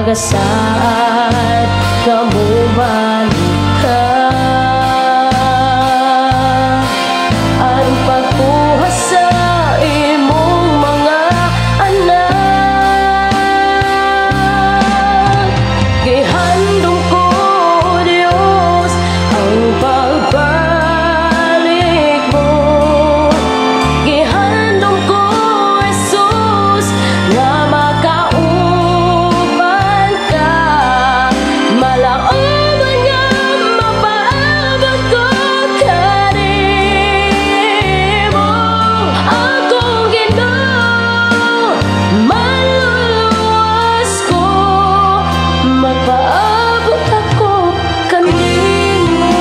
Nagasaad nga mobalik ka aron pagkuha sa imong mga anak. Gihandom ko, Dios, ang pagbalik mo. Gihandom ko, Jesus, nga makauban ka. Malaoman nga mapaabot ko kanimo. Akong Ginoo, manluluwas ko, magpaabot ako kanimo.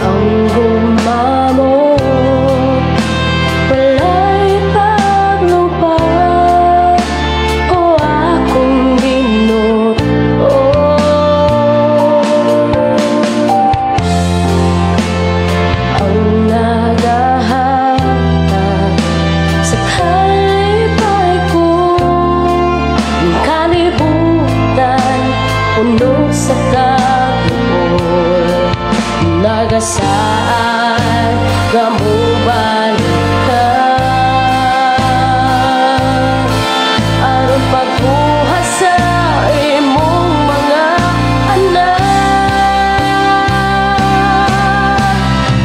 Ang gugma mo walay paglupad, o akong Ginoo. Ang nagahatag sa kalipay ko, ang kalibutan puno sa kaguol. Nagasaad nga mobalik ka aron pagkuha sa imong mga anak.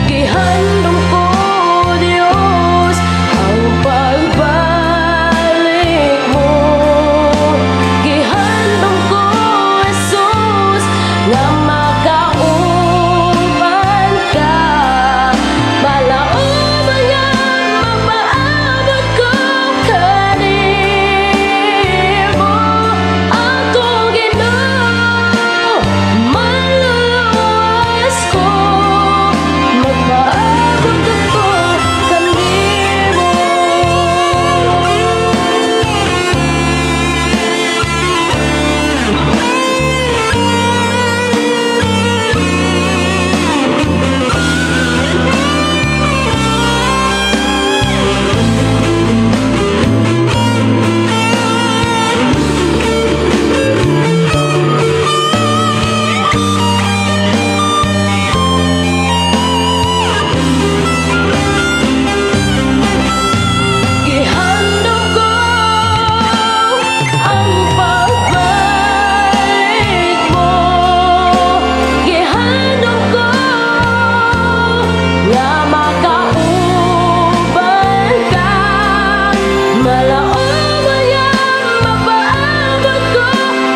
Gihandom ko, Dios, ang pagbalik mo. Gihandom ko, Jesus, nga makauban ka. Malaoman nga mapaabot ko kanimo. Akong Ginoo, manluluwas ko, magpaabot ako kanimo. Gihandom ko ang pagbalik mo. Gihandom ko nga makauban ka. Malaoman nga mapaabot ko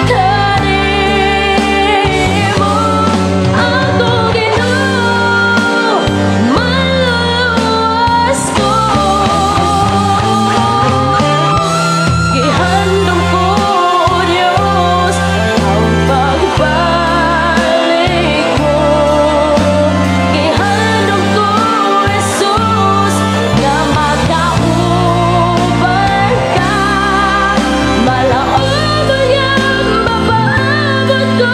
kanimo. Akong Ginoo, manluluwas ko. Gihandom ko, Dios, ang pagbalik mo. Gihandom ko, Jesus, nga makauban ka. Malaoman nga mapaabot ko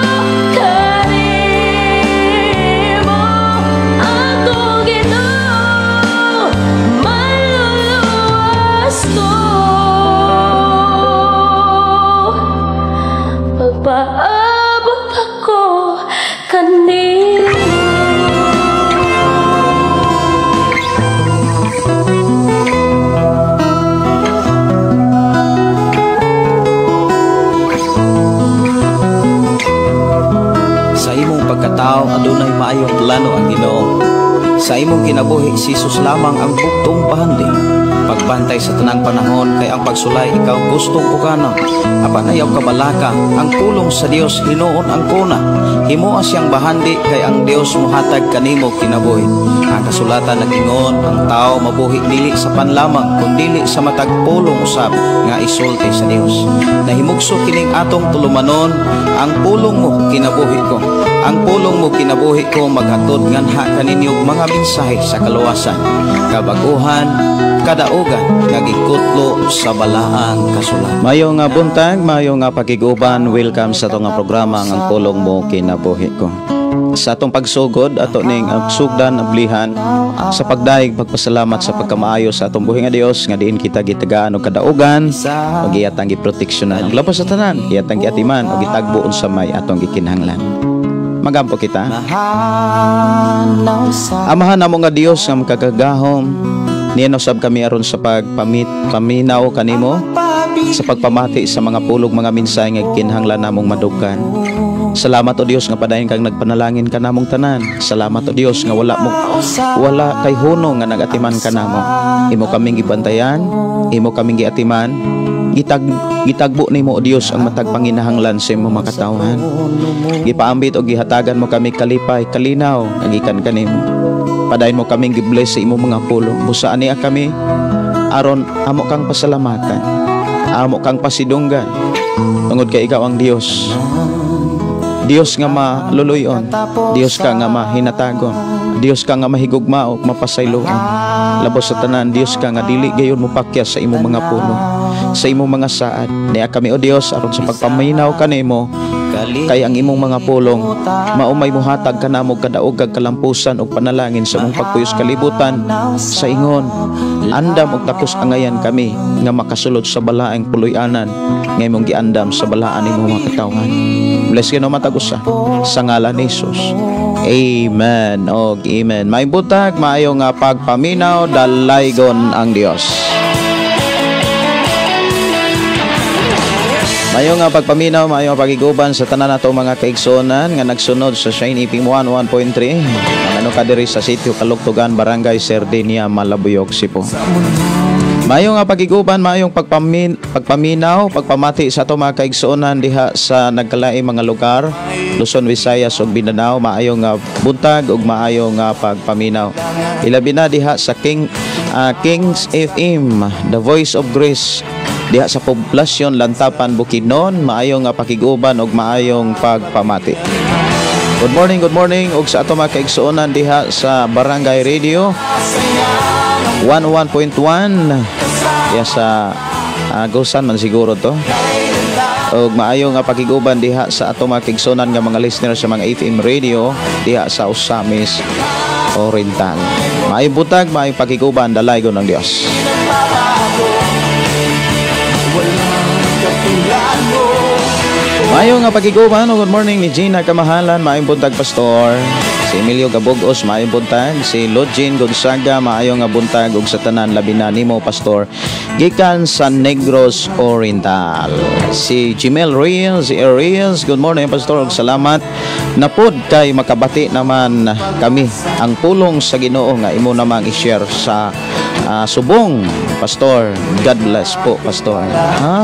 kanimo. Akong Ginoo, manluluwas ko, magpaabot ako kanimo. Sa imong pagkatao adunay maayong plano ang Ginoo. Sa imong kinabuhi si Jesus lamang ang bugtong bahandi. Pagbantay sa tanang panahon kay ang pagsulay ikaw gustong pukanon. Apan ayaw kabalaka ang pulong sa Dios hinuon ang kuna. Himoa siyang bahandi kay ang Dios mohatag kanimo kinabuhi. Ang kasulatan nag-ingon ang tao mabuhi dili sa panlamang kundili sa matag pulong usab nga isulti sa Dios. Nahimugso kining atong tulumanon, ang pulong mo kinabuhi ko. Ang Pulong Mo Kinabuhi Ko maghatod nganha kaninyo og mga mensahe sa kaluwasan, kabaguhan, kadaugan nga gikutlo sa Balaang Kasulatan. Mayo nga buntag, mayo nga pakiguban, welcome sa atong nga programa nga Ang Pulong Mo Kinabuhi Ko. Sa atong pagsugod, ato ning ang sugdan ablihan sa pagdayeg pagpasalamat sa pagkamaayo sa atong buhi nga Dios nga diin kita gitagaan og kadaugan ug iyatang giproteksyonan. Lapas sa tanan, iyatang giatiman ug gitagbo unsa may atong gikinahanglan. Magampo kita. Amahan namo nga Dios nga makagagahom, niya usab kami aron sa pagpamit paminaw kanimo, sa pagpamati sa mga pulog, mga mensahe nga kinahanglan namong madugkan. Salamat, O Dios, nga padayon kang nagpanalangin kanamong tanan. Salamat, O Dios, nga wala mo wala kay hunong nga nagatiman kanamo. Imo kaming gibantayan, imo kaming giatiman, gitagbo nimo, O Dios, ang matag panginahanglan sa imong mga katawhan. Gipaambit o gihatagan mo kami kalipay, kalinaw nga gikan kanimo. Padayon mo kaming gibless sa imong mga pulong. Busaan niya kami aron amo kang pasalamatan. Amo kang pasidunggan. Tungod kay ikaw ang Dios. Dios nga maluluyon, Dios ka nga mahinatagon, Dios ka nga mahigugma ug mapasayloan. Labos sa tanan, Dios ka nga dili gayon mo pakyas sa imong mga pulong, sa imong mga saad. Niya kami, O Dios, aron sa pagpaminaw kanimo, kay ang imong mga pulong mao may muhatag kanamo kadaog kag kalampusan ug panalangin sa imong pagpuyos kalibutan sa ingon andam og takos angayan kami nga makasulod sa balaang puloy-anan nga imong giandam sa balaan imong mga katawhan. Bless Ginoo matag usa sa ngalan ni Jesus. Amen og amen. May buntag, maayo nga pagpaminaw, dalaygon ang Dios. Mayo nga pagpaminaw, mayo nga pagiguban sa tanan nato mga kaigsuonan nga nagsunod sa Shine FM 101.3. Ano ka diri sa sitio Kalugtugan, Barangay Sardinia, Malabuyok, Cebu. Mayo nga pagiguban, mayong pagpaminaw, pagpamati sa ato mga kaigsuonan diha sa nagkalaing mga lugar, Luzon, Visayas ug Mindanao, maayo nga buntag ug maayo nga pagpaminaw. Ilabi na diha sa Kings FM, The Voice of Grace, diha sa poblasyon Lantapan, Bukidnon, maayo nga pakiguban ug maayong pagpamati. Good morning ug sa ato mga kaigsuonan diha sa Barangay Radio 11.1 diha sa Agusan man siguro to. Ug maayo nga pakiguban diha sa ato mga kaigsuonan nga mga listener sa mga FM radio diha sa Ozamis Oriental. Maayong buntag, maayong pakiguban, dalaygon ng Dios. Maayong nga pakiguban, good morning ni Gina Kamahalan, maayong buntag, Pastor. Si Emilio Gabugos, maayong buntag. Si Lodgin Gonzaga, maayong nga buntag ug sa tanan labi na nimo, Pastor, gikan sa Negros Oriental. Si Jimel Reyes, si Reyes, good morning, Pastor, ug salamat napod kay makabati naman kami ang pulong sa Ginoo nga imo namang i-share sa subong, Pastor. God bless po, Pastor.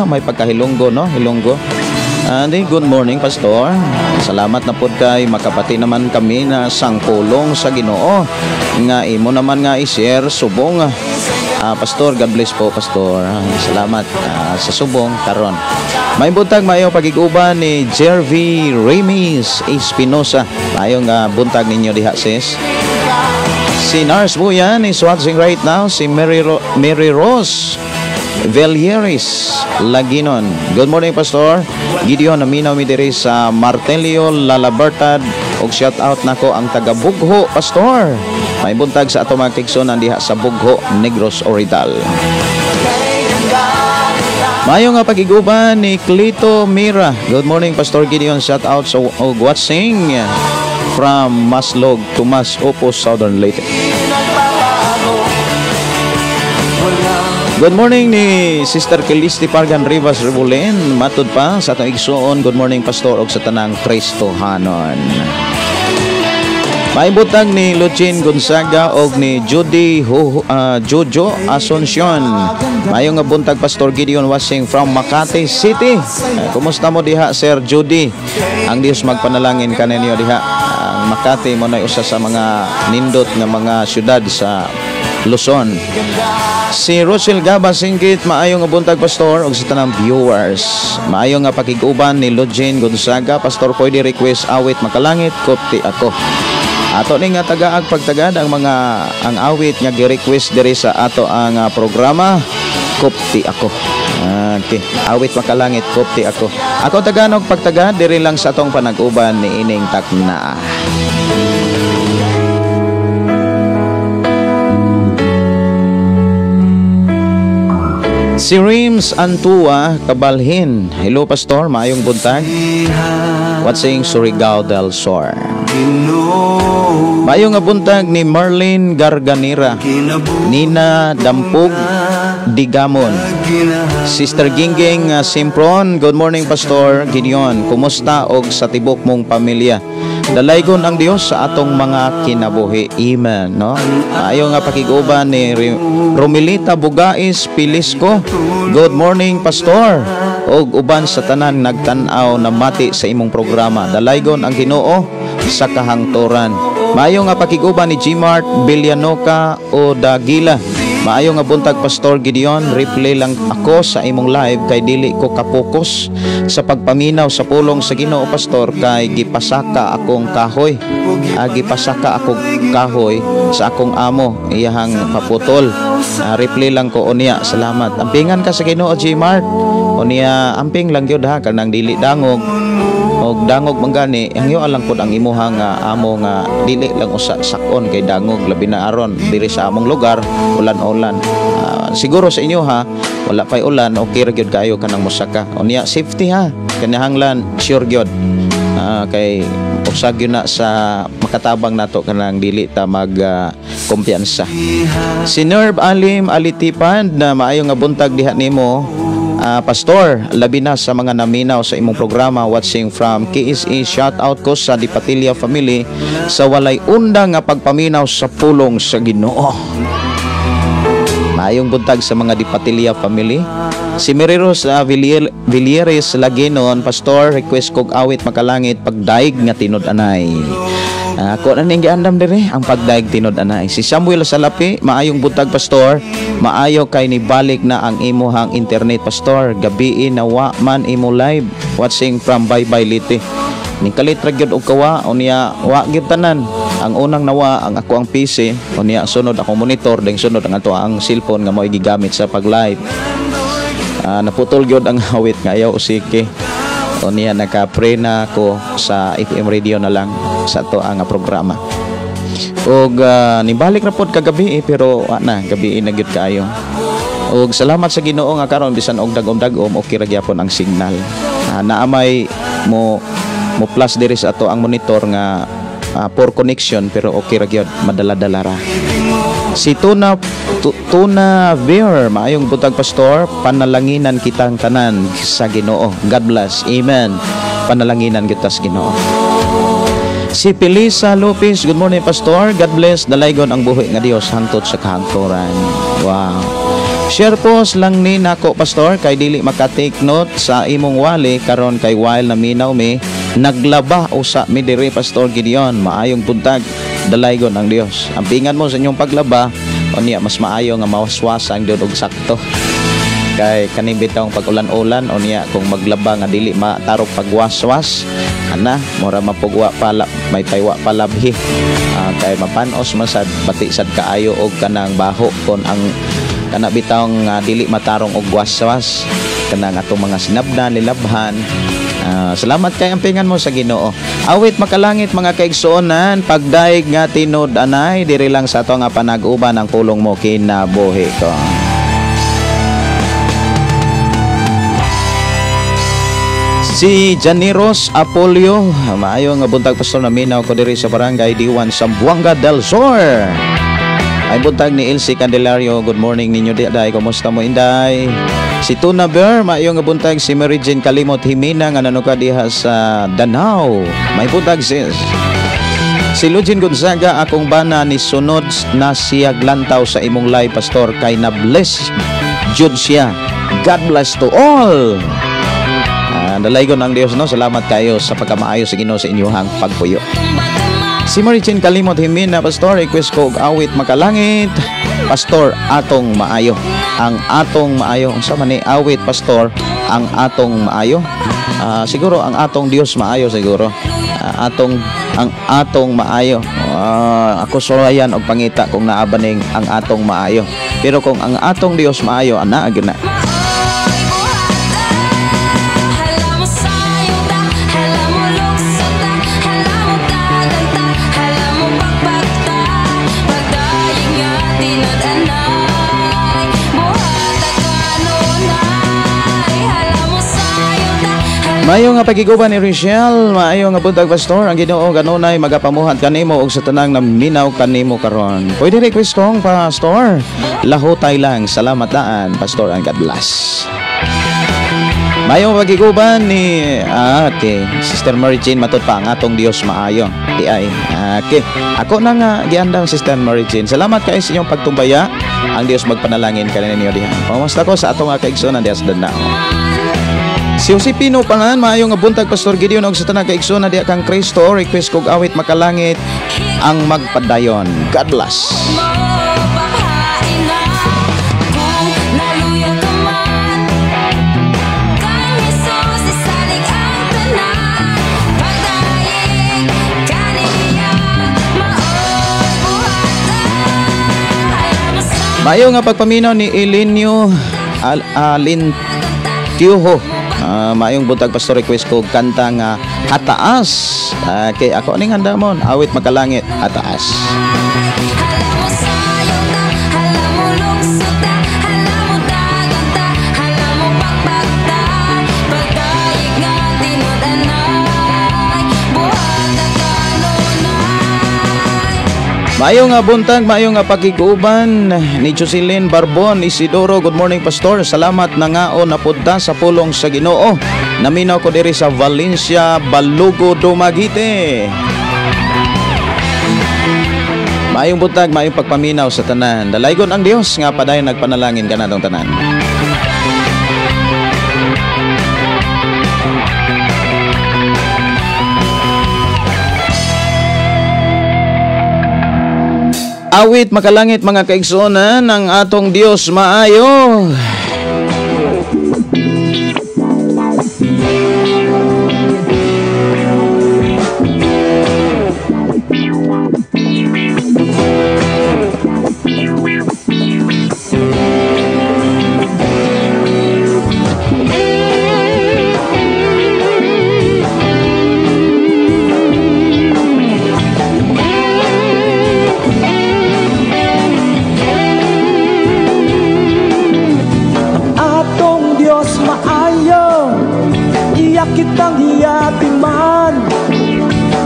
May pagkahilonggo, no? Hilonggo. Andi, good morning, Pastor. Salamat na po kay makabati naman kami na sangpulong sa Ginoo nga imo naman nga i-share subong. Pastor, God bless po, Pastor. Salamat sa subong karon. May buntag, maayong pagiguban ni Jervy Remis Espinosa. Maayong buntag ninyo diha, sis. Si Nars Buyan is watching right now. Si Mary Rose Velieris Laginon. Good morning, Pastor Gideon. Naminaw mi diri sa Martelio Lalabertad og shout out nako ang taga Bugho, Pastor. May buntag sa ato mga kaigsuonan diha sa Bugho, Negros Oriental. Mayo nga pagiguban ni Clito Mira. Good morning, Pastor Gideon. Shout out sa og watching from Maslog, Tomas Opo, Southern Leyte. Good morning ni Sister Kilisti Pargan Rivas Rebulen. Matud pa sa atong igsuon. Good morning, Pastor, og sa tanang Kristohanon. May butang ni Lucin Gonzaga og ni Judy Jojo Asuncion. Maayong nga buntag, Pastor Gideon, watching from Makati City. Kumusta mo diha, Sir Judy? Ang Dios magpanalangin kaninyo diha. Ang Makati mo na usa sa mga nindot nga mga syudad sa Luzon. Si Rochelle Gaba Singkit, maayong nga buntag, Pastor, ug sa tanang viewers. Maayo nga pakig-uban ni Lugin Gonzaga, Pastor, pwede request awit Makalangit, Kopti Ako. Ato ni nga tagaag pagtagad ang mga ang awit nga gi-request diri sa ato ang programa, Kopti Ako. Okay, awit Makalangit, Kopti Ako. Ako taganog pagtagad diri lang sa atong panag-uban ni ining takna. Si Rims Antua Kabalhin. Hello, Pastor, maayong buntag. Watching Surigao del Sur. Maayong nga buntag ni Marlene Garganera, Nina Dampug Digamon, Sister Gingging Simpron. Good morning, Pastor Gideon. Kumusta og sa tibok mong pamilya? Dalaygon ang Dios sa atong mga kinabuhi. Amen, no? Maayo nga pakig-uban ni Romilita Bugais Pilisco. Good morning, Pastor, og uban sa tanan nagtan-aw na mati sa imong programa. Dalaygon ang Ginoo sa kahangturan. Maayo nga pakig-uban ni Gmart Villanoca o Dagila. Maayo nga buntag, Pastor Gideon, replay lang ako sa imong live kay dili ko kapokus sa pagpaminaw sa pulong sa Ginoo, Pastor, kay gipasaka akong kahoy. Gipasaka akong kahoy sa akong amo iyahang paputol. Replay lang ko unya, salamat. Ampingan ka sa Ginoo, Gmart. Unya amping lang gyud ha kanang dili dangog. Og dangog man gani, hangyo lang pud ang imuha nga amo nga dili lang usa sakon kay dangog, labi na aron diri sa among lugar ulan-ulan. Siguro sa inyo ha wala pay ulan, okay ra gyud kaayo kanang mosaka. Unya safety ha, kinahanglan sure gyud. Kay usa gyud na sa makatabang nato kanang dili ta mag kumpiyansa. Si Nerb Alim Alitipan na maayo nga buntag diha nimo. Pastor, labi na sa mga naminaw sa imong programa, watching from KSE. Shout out ko sa Dipatilia family sa walay unda nga pagpaminaw sa pulong sa Ginoo. Maayong buntag sa mga Dipatilia family. Si Meriros Villieres Laginon, Pastor, request kog awit Makalangit, Pagdaig nga Tinud-anay. Ako na ning giandam dire ang Pagdaig Tinud-anay. Si Samuel Salapi, maayong buntag, Pastor. Maayo kay nibalik na ang imuhang internet, Pastor. Gabii na wa man imo live. Watching from Bye Bye Leyte. Nikalit ra gyud og kawa unya wa gyud tanan. Ang unang nawa ang ako ang PC, unya sunod akong monitor, deng sunod ang ato ang cellphone nga mo'y gigamit sa pag-live. Naputol gyud ang awit nga ayaw usiki. Unya naka-pray na ako sa FM radio na lang sa ato ang programa. Og nibalik ra pod kagabi pero wa na gabi na gyud kaayo. Og salamat sa Ginoo nga karon bisan og dagom-dagom okay ra gyapon ang signal. Naamay mo mo plus diri sa ato ang monitor nga poor connection pero okay ra gyud, madala-dala ra. Si Tuna Tuna Beer, maayong buntag, Pastor, panalanginan kitang tanan sa Ginoo. God bless. Amen. Panalanginan kita sa Ginoo. Si Pelisa Lopez, good morning, Pastor. God bless. Dalaygon ang buhi nga Dios hangtod sa kahangturan. Wow. Share post lang ni nako, Pastor, kay dili maka-take note sa imong wali karon kay while naminaw mi naglaba usa mi diri, Pastor Gideon. Maayong buntag. Dalaygon ang Dios. Ampingan mo sa inyong paglaba unya mas maayo nga mawaswasan gyud og sakto. Kay kaning bitawng pag-ulan-ulan unya kung maglaba nga dili matarok pagwaswas ana mura mapugwa pala may paywa palabhi. Kay mapanos man sad bati sad kaayo og kanang baho kon ang kana bitawng dili matarong og waswas kanang atong mga sinabdan nilabhan. Salamat kay ampingan mo sa Ginoo. Awit Makalangit, mga kaigsuonan, Pagdaig nga Tinud-anay, diri lang sa ato nga panag-uban ang pulong mo kinabuhi ko. Si Janiros Apolio, maayo nga buntag, Pastor, naminaw ko diri sa barangay Diwan, Zamboanga del Sur. Ay buntag ni Elsie Candelario, good morning ninyo day, kumusta mo inday? Si Tuna Bear, maayo nga buntag. Si Mary Jane Kalimot Himina nga nanuka diha sa Danao. May buntag sis. Si Lugin Gonzaga, akong bana ni sunod na siya glantaw sa imong live, Pastor, kay na bless jud siya. God bless to all. Dalaygon ang Dios, no. Salamat kayo sa pagkamaayo sa Ginoo sa inyong pagpuyo. Si Marichin Kalimot Himina, Pastor, request ko og awit makalangit. Pastor, atong maayo. Ang atong maayo. Unsa man ni awit, Pastor, ang atong maayo? Siguro ang atong Dios maayo siguro. Atong ang atong maayo. Ako sulayan og pangita kung naa ba ning ang atong maayo. Pero kung ang atong Dios maayo, ana gyud na. Maayo nga pagiguban ni Richelle, maayo nga buntag, Pastor. Ang Ginoo ganunay magapamuhat kanimo og sa tanang naminaw kanimo karon. Pwede request kong, Pastor? Lahutay lang. Salamat daan, Pastor, and God bless. Maayo pagiguban ni okay, Sister Mary Jane, matud pa ang atong Dios maayo. Di ay. Okay. Ako na nga giandam, Sister Mary Jane. Salamat kay sa inyong pagtumbaya. Ang Dios magpanalangin kaninyo diha. Pamusta ko sa atong kaigsoon diha sa Danao. Si Josepino Pangan, maayo nga buntag, Pastor Gideon og sa tanang kaigsoon diha kang Kristo. Request kog awit makalangit, ang magpadayon. God bless. Maayo nga pagpaminaw ni Elinio Alintioho. Maayong buntag, Pastor, request ko kanta nga Hataas. Kay ako ning handamon, awit makalangit, Hataas. Maayo nga buntag, maayo nga pakiguban ni Jocelyn Barbon Isidoro. Good morning, Pastor. Salamat na ngao napunta sa pulong sa Ginoo. Naminaw ko diri sa Valencia, Balugo, Dumaguete. Maayong buntag, maayong pagpaminaw sa tanan. Dalaygon ang Dios nga padayon nagpanalangin kanatong tanan. Awit makalangit, mga kaigsuonan, ang atong Dios maayo.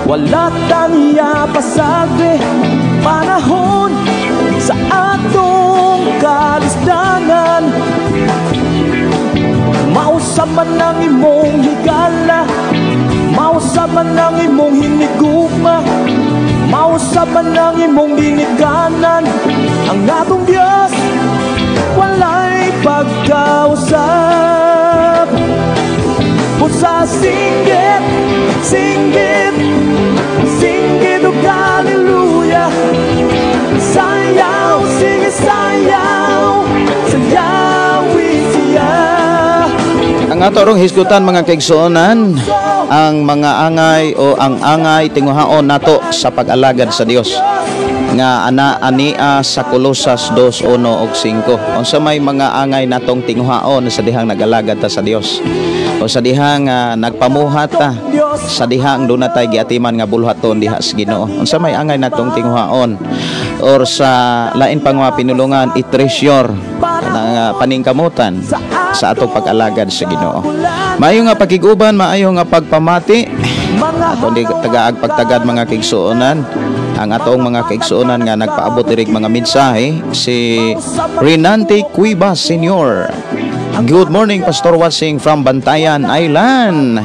Wala tang pasagre panahon sa atong kalisdanan. Mausa man ang imong higala, mausa man ang imong hinigugma, mausa man ang imong ginikanan. Ang atong Diyos walay pagkausap. Usa singgit, singgit, singgit og hallelujah. Sayaw, sige sayaw, sayawi siya. Ang ato rong hisgutan, mga kaigsuonan, ang mga angay o ang angay tinguhaon nato sa pag-alagad sa Dios nga ana ania sa Kolosas 2:1 ug 5. Unsa may mga angay natong tinguhaon sa dihang nag-alagad ta sa Dios o sa dihang nagpamuhat ta, sa dihang dunatay giatiman nga bulhaton diha sa Ginoo? Unsa may angay natong tinguhaon or sa lain pang mga pinulungan i-treasure na paningkamutan sa atong pag-alagad sa Ginoo? Maayo nga pakiguban, maayo nga pagpamati. Atong di tagaag pagtagad, mga kaigsuonan, ang atong mga kaigsuonan nga nagpaabot diri mga mensahe, si Renante Cuiba Senior. Good morning, Pastor, watching from Bantayan Island.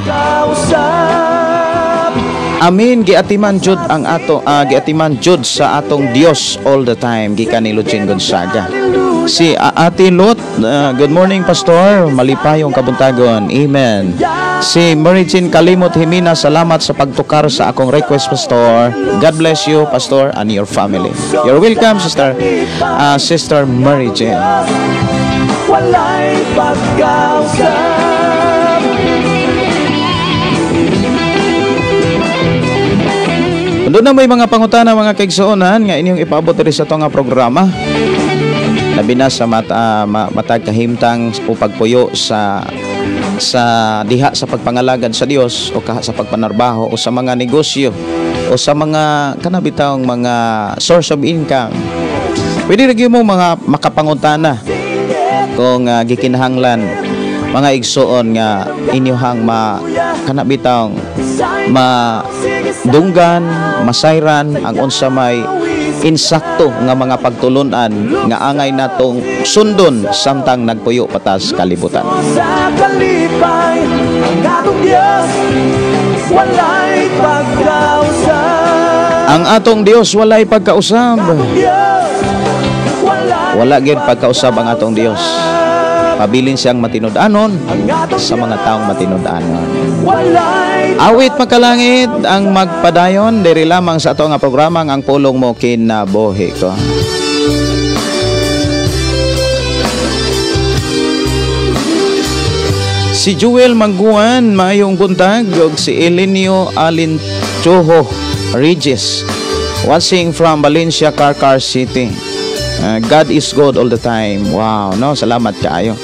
Amin, giatiman jud ang ato, giatiman jud sa atong Dios all the time, gikan ni Lucien Gonzaga. Si Ate Lot, good morning, Pastor. Malipayong kabuntagon. Amen. Si Mary Jean Kalimot Himina, salamat sa pagtukar sa akong request, Pastor. God bless you, Pastor, and your family. You're welcome, Sister, Sister Mary Jean. Walay pagkausap. Kung doon na may mga pangutana, mga kaigsuonan, nga inyong ipaabot diri sa ato nga programa, labi na sa matag kahimtang o pagpuyo sa diha sa pagpangalagad sa Dios o sa pagpanarbaho o sa mga negosyo o sa mga kanabitawng mga source of income, pwede ra gyud mo mga makapangutana kung gikinahanglan, mga igsuon, nga inyohang ma kanabitawng madunggan, masayran ang unsa may insakto nga mga pagtulunan nga angay natong sundon samtang nagpuyo patas kalibutan. Sa kalipay, ang atong Diyos walay pagkausap. Ang atong Dios walay pagkausab. Diyos walay Wala gyud pagkausab ang atong Dios. Pabilin siyang matinud-anon sa mga taong matinud-anon. Walay Awit Makalangit ang magpadayon diri lamang sa ato nga programa Ang Pulong Mo Kinabuhi Ko. Si Joel Mangguan, maayong buntag, ug si Elenio Alinchoho Regis, watching from Valencia, Carcar City. God is good all the time. Wow, no? Salamat kaayo.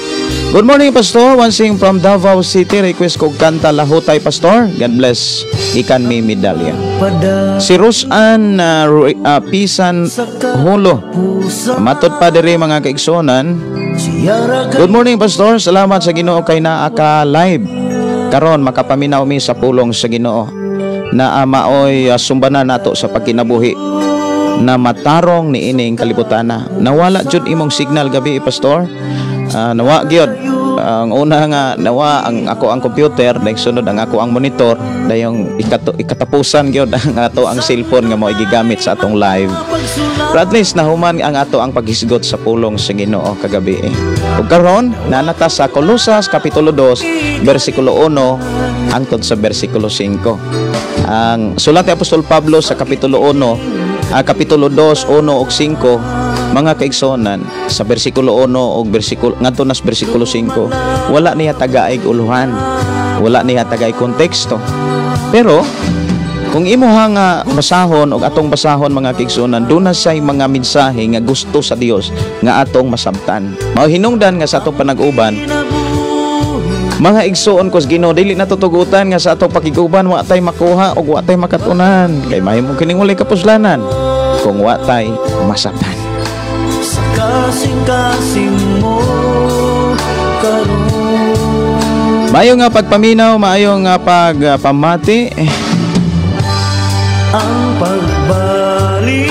Good morning, Pastor. Watching from Davao City. Request ko kanta Lahutay, Pastor. God bless. Ikan mi medalya. Si Rosan Pisan Hulo. Matod pa diri, mga kaigsuonan. Good morning, Pastor. Salamat sa Ginoo kay naa ka live. Karon makapaminaw mi sa pulong sa Ginoo. Na maoy sumbanan nato sa pagkinabuhi na matarong ni ining kalibutana. Nawala jud imong signal gabi, Pastor. Nawa gyud. Ang una nga nawa ang ako ang computer, next sunod ang ako ang monitor, dayong ikatapusan gyud ang ato ang cellphone nga mao gigamit sa atong live. Pero at least nahuman ang ato ang paghisgot sa pulong sa Ginoo kagabi. Ug karon nanata sa Kolosas kapitulo 2 bersikulo 1 hangtod sa bersikulo 5. Ang sulat ni Apostol Pablo sa kapitulo 1, kapitulo 2, 1 ug 5, mga kaigsonan, sa bersikulo 1 ug bersikulo ngadto nas bersikulo 5, wala niya tagaig uluhan, wala niya tagaig konteksto. Pero kung imo nga basahon og atong basahon, mga kaigsuonan, doon na siya'y mga mensahe nga gusto sa Dios nga atong masabtan. Mao hinungdan nga sa atong panag-uban, mga igsuon ko sa Ginoo, dili na tutugutan nga sa atong pakiguban wa tay makuha og wa tay makatunan, kay mahimong kining walay kapuslanan kung wa tay masabtan. Sa kasing-kasing mo karon. Maayo nga pagpaminaw, maayo nga pagpamati. Ang pagbalik.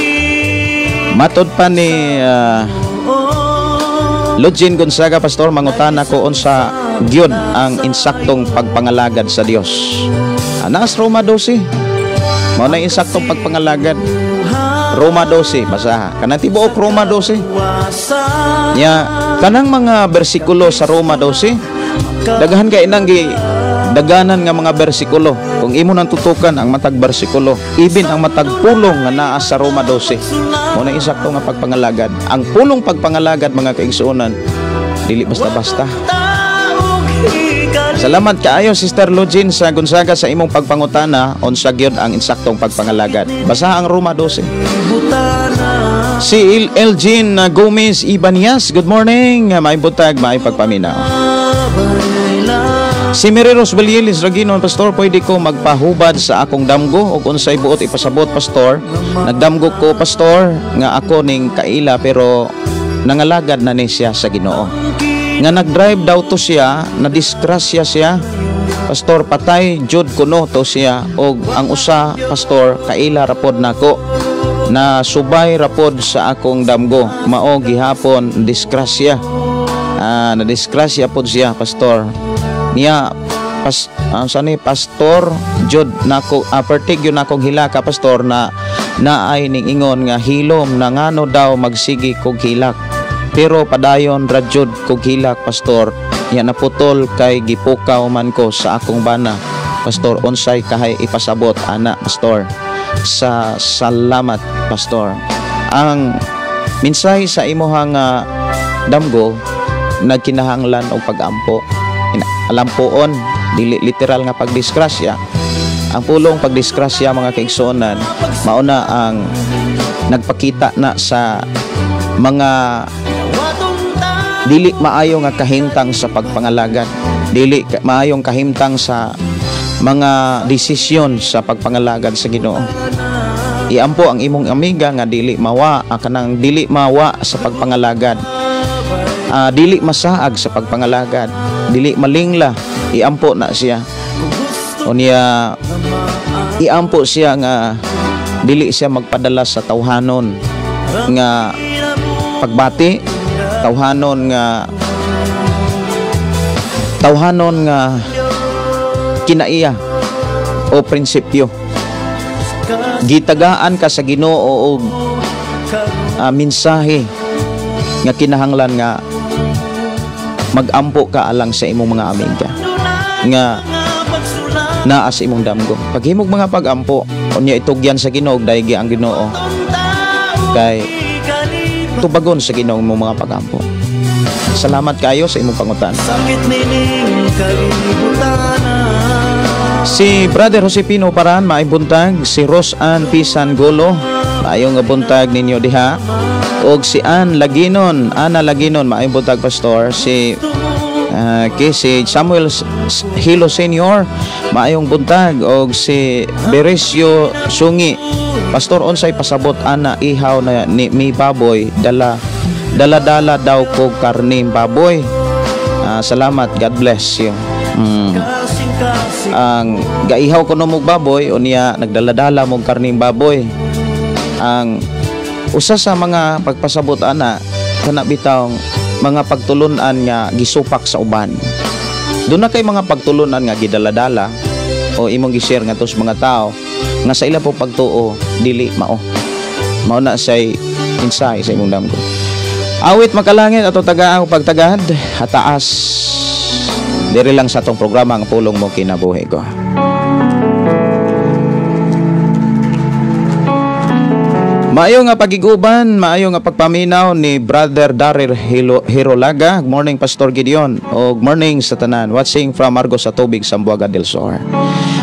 Matod pa ni Lugin Gonzaga, Pastor, mangutana ko unsa gyud ang insaktong pagpangalagad sa Dios. Naas Roma 12. Mao na insaktong pagpangalagad. Roma 12, basaha. Kanang tibuok Roma 12. Nya kanang mga bersikulo sa Roma 12, daghan kay nang gi daganan nga mga bersikulo. Kung imo nang tutukan ang matag bersikulo, even ang matag pulong nga naa sa Roma 12, mao na insakto nga pagpangalagad. Ang pulong pagpangalagad, mga kaigsuonan, dili basta-basta. Salamat kaayo, Sister Lugin sa Gonzaga, sa imong pagpangutana unsa gyud ang insaktong pagpangalagad. Basa ang Roma 12. Si Elgin Gomez Ibanias, good morning. Maayong buntag, maayong pagpaminaw. Si Mary Rose Belielis Raginon, Pastor, pwede ko magpahubad sa akong damgo o unsay buot ipasabot, Pastor? Nagdamgo ko, Pastor, nga ako ning kaila pero nangalagad na ni siya sa Ginoo. Nga nagdrive daw to siya, nadisgrasya siya. Pastor, patay jud kuno to siya og ang usa, Pastor, kaila rapod nako na subay rapod sa akong damgo. Mao gihapon disgrasya. Nadisgrasya pod siya, Pastor. Niya sani, Pastor, jud nako, pertig yun akong hilaka, Pastor, na naay ning ingon nga hilom na ngano daw magsigi kog hilak. Pero padayon ra jud kog hilak, pastor. Nya naputol kay gipukaw man ko sa akong bana. Pastor, unsay kahay ipasabot ana, pastor? Sa salamat, pastor. Ang mensahe sa imuhang damgo nagkinahanglan og pagampo. Alampoon, dili literal nga pagdisgrasya. Ang pulong pagdisgrasya, mga kaigsuonan, mauna ang nagpakita na sa mga dili maayo nga kahimtang sa pagpangalagad, dili maayong kahimtang sa mga desisyon sa pagpangalagad sa Ginoo. Iampo ang imong amiga nga dili mawa, kanang dili mawa sa pagpangalagad, dili masaag sa pagpangalagad, dili malingla, iampo na siya. Unya iampo siya nga dili siya magpadala sa tawhanon nga pagbati, tawhanon nga kinaiya o prinsipyo. Gitagaan ka sa Ginoo og mensahe nga kinahanglan nga magampo ka alang sa imong mga amiga nga naa sa imong damgo. Paghimog mga pagampo, unya itugyan sa Ginoo, daygi ang Ginoo kay tubagon sa Ginoo imong mga pagampo. Salamat kayo sa imong pangutan. Si Brother Josepino Paran, maayong buntag. Si Rosan Pisan Golo, maayong buntag ninyo diha. Og si Ann Laginon, Ana Laginon, maayong buntag, pastor. Si okay, si Samuel Hilo Senior, maayong buntag. Og si Beresio Sungi, pastor, unsay pasabot ana ihaw na ni mi baboy, dala dala daw ko karne baboy. Salamat, God bless you. Ang gaihaw ko no mog baboy, unya nagdala-dala mog karning baboy. Ang usa sa mga pagpasabot ana kana bitawng mga pagtulunan nga gisupak sa uban. Doon na kay mga pagtulunan nga gidala-dala o imong gi-share ngadto sa mga tao nga sa ila po pagtuo dili mao. Mao na say mensahe sa imong damgo. Awit makalangit ato tagaan pagtagad hataas. Diri lang sa atong programa ang pulong mo kinabuhi ko. Maayo nga pagiguban, maayo nga pagpaminaw ni Brother Daryl Hirolaga. Good morning, Pastor Gideon. O good morning sa tanan. Watching from Argos sa Tubig, Zamboanga del Sur.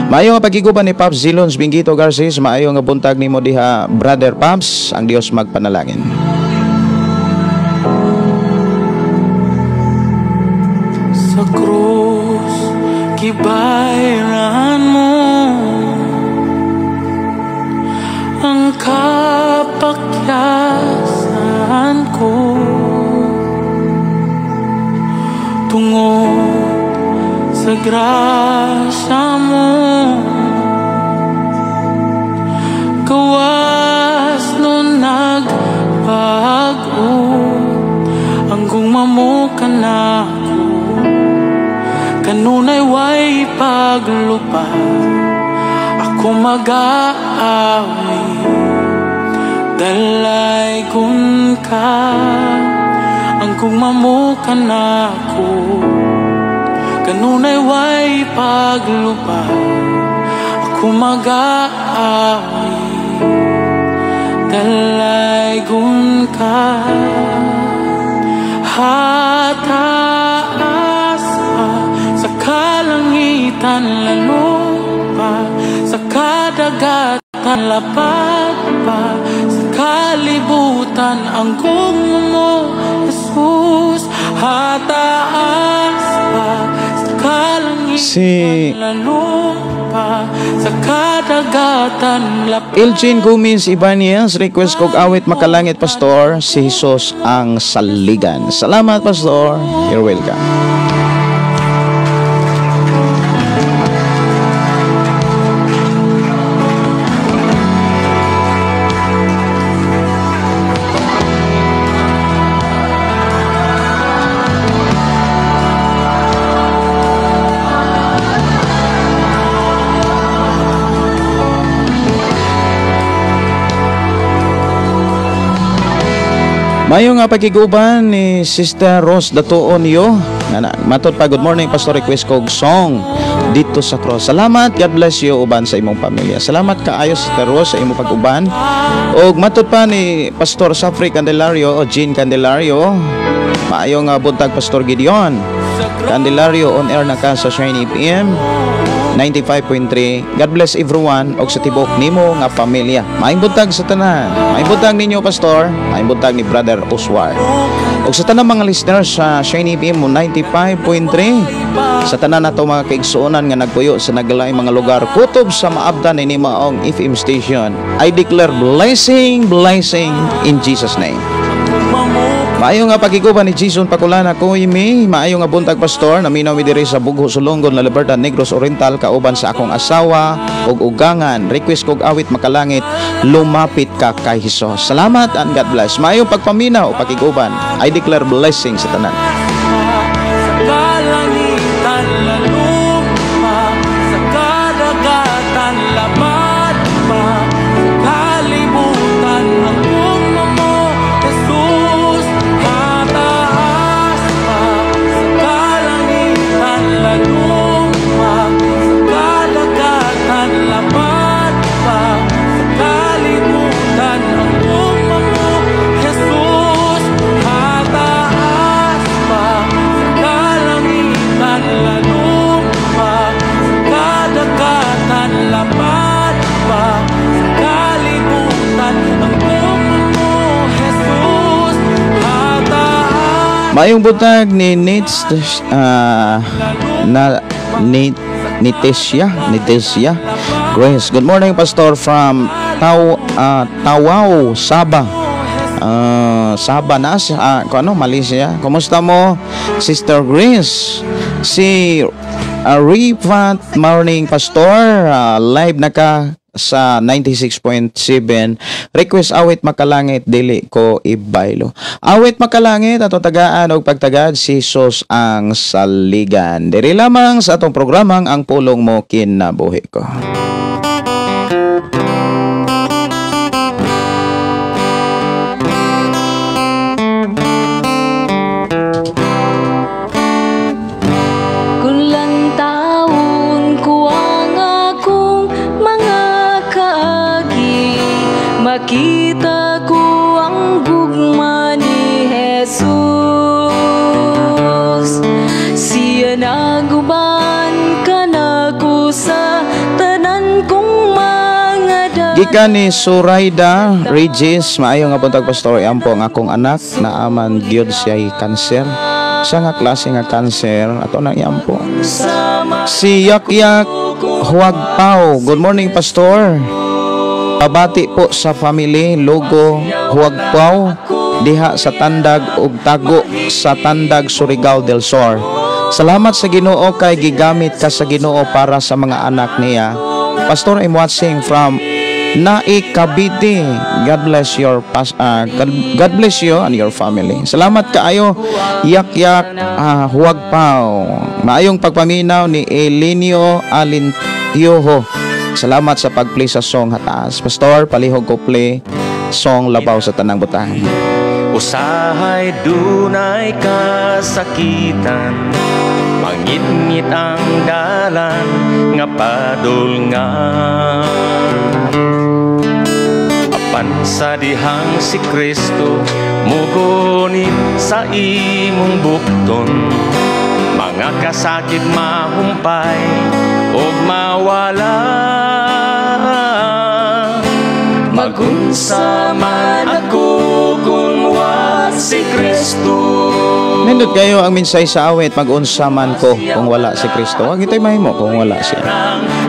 Maayo nga pagiguban ni Pops Zilons Bingito Garces. Maayo nga buntag nimo diha, Brother Pops. Ang Dios magpanalangin. Sa krus, gibayran mo ang kapakyasan ko tungod sa grasya mo. Gawas no nagbago ang gumamo ka na ako, kanunay way paglupa ako mag-aawi. Dalaygon ka ang gumamo ka na ako, kanunay way paglupa ako mag-aawi. Dalaygon ka hataas pa sa kalangitan, lalo pa sa kadagatan, lapad pa sa kalibutan ang gugma mo, Jesus. Hataas pa sa kalangitan, Si lalo pa sa kadagatan, lapad. Elgin Gomez Ibanez, request kog awit makalangit, Pastor, si Jesus ang saligan. Salamat, Pastor. You're welcome. Mayo nga pakiguban ni Sister Rose Datuon yo. Nga matod pa, good morning Pastor, request kog song "Dito sa Cross". Salamat, God bless you uban sa imong pamilya. Salamat kaayo, Sister Rose, sa imong pag-uban. Og matod pa ni Pastor Safri Candelario o Jean Candelario, maayo nga buntag, Pastor Gideon Candelario, on air na ka sa Shiny FM 95.3. God bless everyone og sa tibok nimo nga pamilya. Maayong buntag sa tanan. Maayong buntag ninyo, Pastor. Maayong buntag ni Brother Oswald. Og sa tanan mga listeners sa Shiny FM 95.3. Sa tanan nato mga kaigsuonan nga nagpuyo sa naglaing mga lugar kutob sa maabdan ini maong FM station. I declare blessing, blessing in Jesus' name. Maayo nga pagiguban ni Jason Pakulana Koymi. Maayo nga buntag, Pastor. Naminaw mi diri sa Bugho, Sulongon, La Libertad, Negros Oriental kauban sa akong asawa ug ugangan. Request kog awit makalangit, "Lumapit Ka Kay Hesus". Salamat and God bless. Maayo pagpaminaw, pakiguban. I declare blessing sa tanan. Sa kalangitan lalo pa, sa kadagatan labad pa, sa kalibutan ang gugma mo, Jesus, mataas pa. Sa kalangitan lalo pa, sa kadagatan labad pa, sa kalibutan ang gugma mo, Jesus, mataas pa. Sa kalangitan lalo pa, sa kadagatan labad pa, sa kalibutan ang gugma mo, Jesus, mataas. Maayong buntag ni Nits na ni Nitesia Nitesia Grace. Good morning, Pastor, from Tawau, Sabah. Sabah na sa ano, Malaysia. Kumusta mo, Sister Grace? Si Rifat, morning, Pastor. Live na ka sa 96.7. Request awit makalangit, "Dili Ko Ibaylo". Awit makalangit ato tagaan og pagtagad, si Jesus ang saligan. Diri lamang sa atong programang Ang Pulong Mo Kinabuhi Ko. Kung lantawon ko ang akong mga kaagi, makita ko ang gugma ni Jesus. Siya naguban kanako sa tanan kong mga Gikan ni Suraida Regis, maayo nga buntag, Pastor, ampo ang akong anak, naaman gyud siya kanser. Sa nga klase nga kanser ato nang iampo. Si Yak Yak Huwag Pao, good morning, Pastor. Pabati po sa family Logo Huwag Pao diha sa Tandag ug Tago sa Tandag, Surigao del Sur. Salamat sa Ginoo kay gigamit ka sa Ginoo para sa mga anak niya. Pastor, I'm watching from Naic, Cavite. God bless you and your family. Salamat kaayo, Yak Yak Huwag Pao. Maayong pagpaminaw ni Elinio Alintioho. Salamat sa pag-play sa song "Hataas". Pastor, palihog ko play song "Labaw sa Tanang Butang". Usahay dunay kasakitan, mangitngit ang dalan nga padulngan. Apan sa dihang si Kristo mugunit sa imong bukton, mga kasakit mahumpay ug mawala. Magunsa man ako kung wa si Kristo. Nindot kayo ang minsay sa awit, "Mag-unsa Man Ko Kung Wala Si Kristo". Wag ito'y mahimo kung wala siya.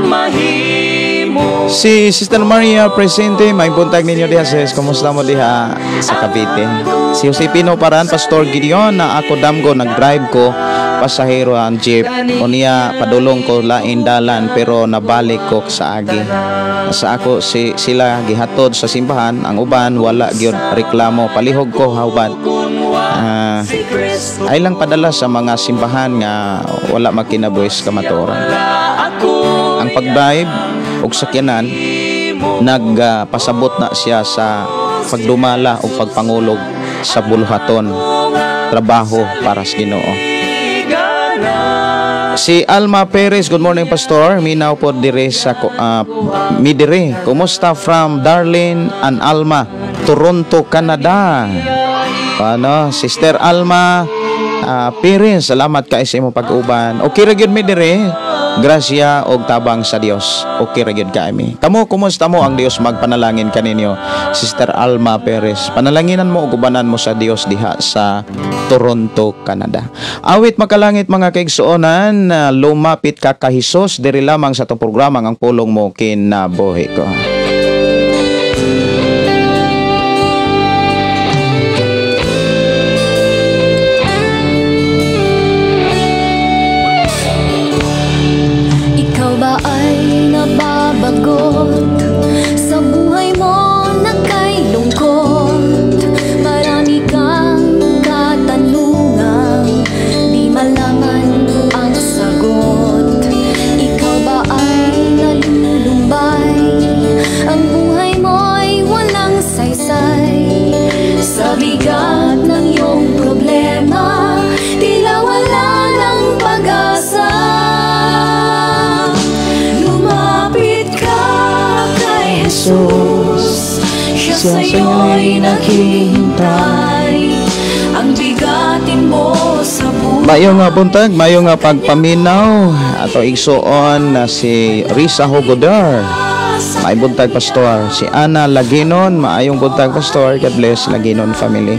Mahimo. Si Sister Maria Presente, may buntag ninyo diha, sis. Kumusta mo diha sa Cavite? Si Josepino Paran, Pastor Gideon, na ako damgo, nag-drive ko pasahero ang jeep. Unya padulong ko lain dalan pero nabalik ko sa agi. Sa ako si sila gihatod sa simbahan, ang uban wala gyud reklamo. Palihog ko hawban. Ay lang padala sa mga simbahan nga wala magkinabuhis kamatuoran. Ang pag-drive og sakyanan, nagpasabot na siya sa pagdumala o pagpangulog. sa buluhaton, trabaho para sa Ginoo. Si Alma Perez, good morning, Pastor. Minaw po dire sa mi dire. Kumusta from Darlene and Alma, Toronto, Canada. Ano, Sister Alma Perez, salamat kay sa imong pag-uban. Okay ra gyud mi dire. Grasya og tabang sa Dios. Okay ra gyud kami. Kamo, kumusta mo? Ang Dios magpanalangin kaninyo, Sister Alma Perez. Panalanginan mo ug ubanan mo sa Dios diha sa Toronto, Canada. Awit makalangit, mga kaigsuonan, "Lumapit Ka Kay Hesus," diri lamang sa atong programa ang Pulong Mo Kinabuhi Ko. Ikaw ba ay nababagot sa buhay mo na kay lungkot? Marami kang katanungan, di malaman ang sagot. Ikaw ba ay nalulumbay? Ang buhay mo'y walang saysay. Sa bigat ng iyong problema, tila wala ng pag-asa. Lumapit ka kay Jesus. Siya sa'yo'y naghihintay. Ang bigatin mo sa buhay. Mayo nga buntag, mayo nga pagpaminaw ato igsuon na si Risa Hogodar. Maayong buntag, Pastor. Si Ana Laginon, maayong buntag, Pastor. God bless Laginon family.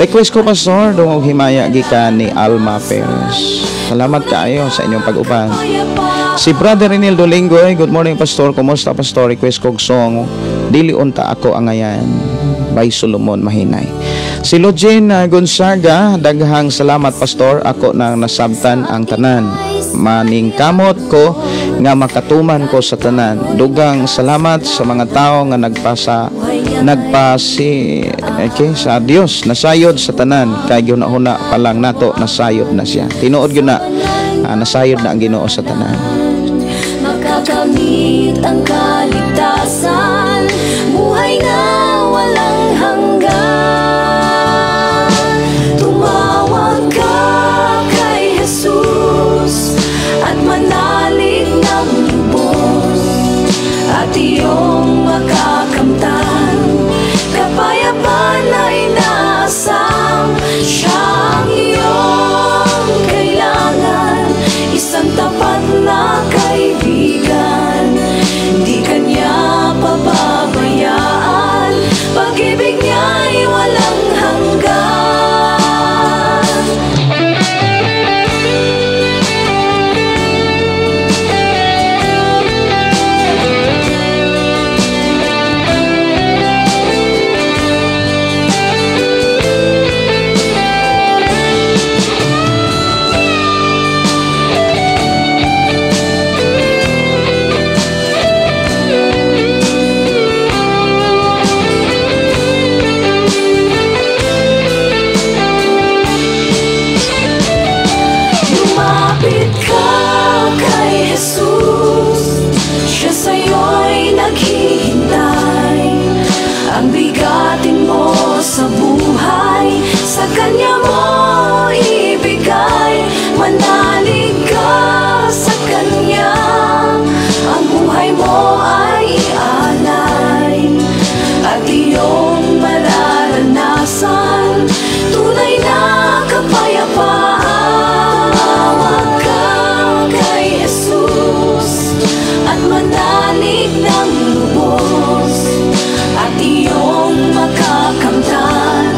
Request ko, Pastor, "Dungog Himaya" gikan ni Alma Perez. Salamat kaayo sa inyong pag-uban. Si Brother Renildo Linggoy, good morning, Pastor. Kumusta, Pastor? Request kog song, "Dili Unta Ako Angayan" by Solomon Mahinay. Si Login Gonzaga, daghang salamat, Pastor. Ako nang nasabtan ang tanan. Maningkamot ko nga makatuman ko sa tanan. Dugang salamat sa mga tao nga nagpasi okay, sa Dios nasayod sa tanan kay gihuna-huna pa lang nato, nasayod na siya. Tinuod gyud na nasayod na ang Ginoo sa tanan. Makakamit ang kaligtasan, buhay na walang hanggan. Tumawag ka kay Jesus at manalig ng lubos, at iyong makakamtan kapayapaan na inaasam. Siya ang iyong kailangan, isang tapat na kaibigan. Di ka niya pababayaan, pag-ibig niya'y walang hanggan. Lumapit ka kay Jesus. Siya sa'yo'y naghihintay. Ang bigatin mo sa buhay, sa Kanya mo ibigay. Manalig ka sa Kanya, ang buhay mo ay ialay, at iyong mararanasan tunay na kapayapaan. Tumawag ka kay Jesus at manalig ng lubos, at iyong makakamtan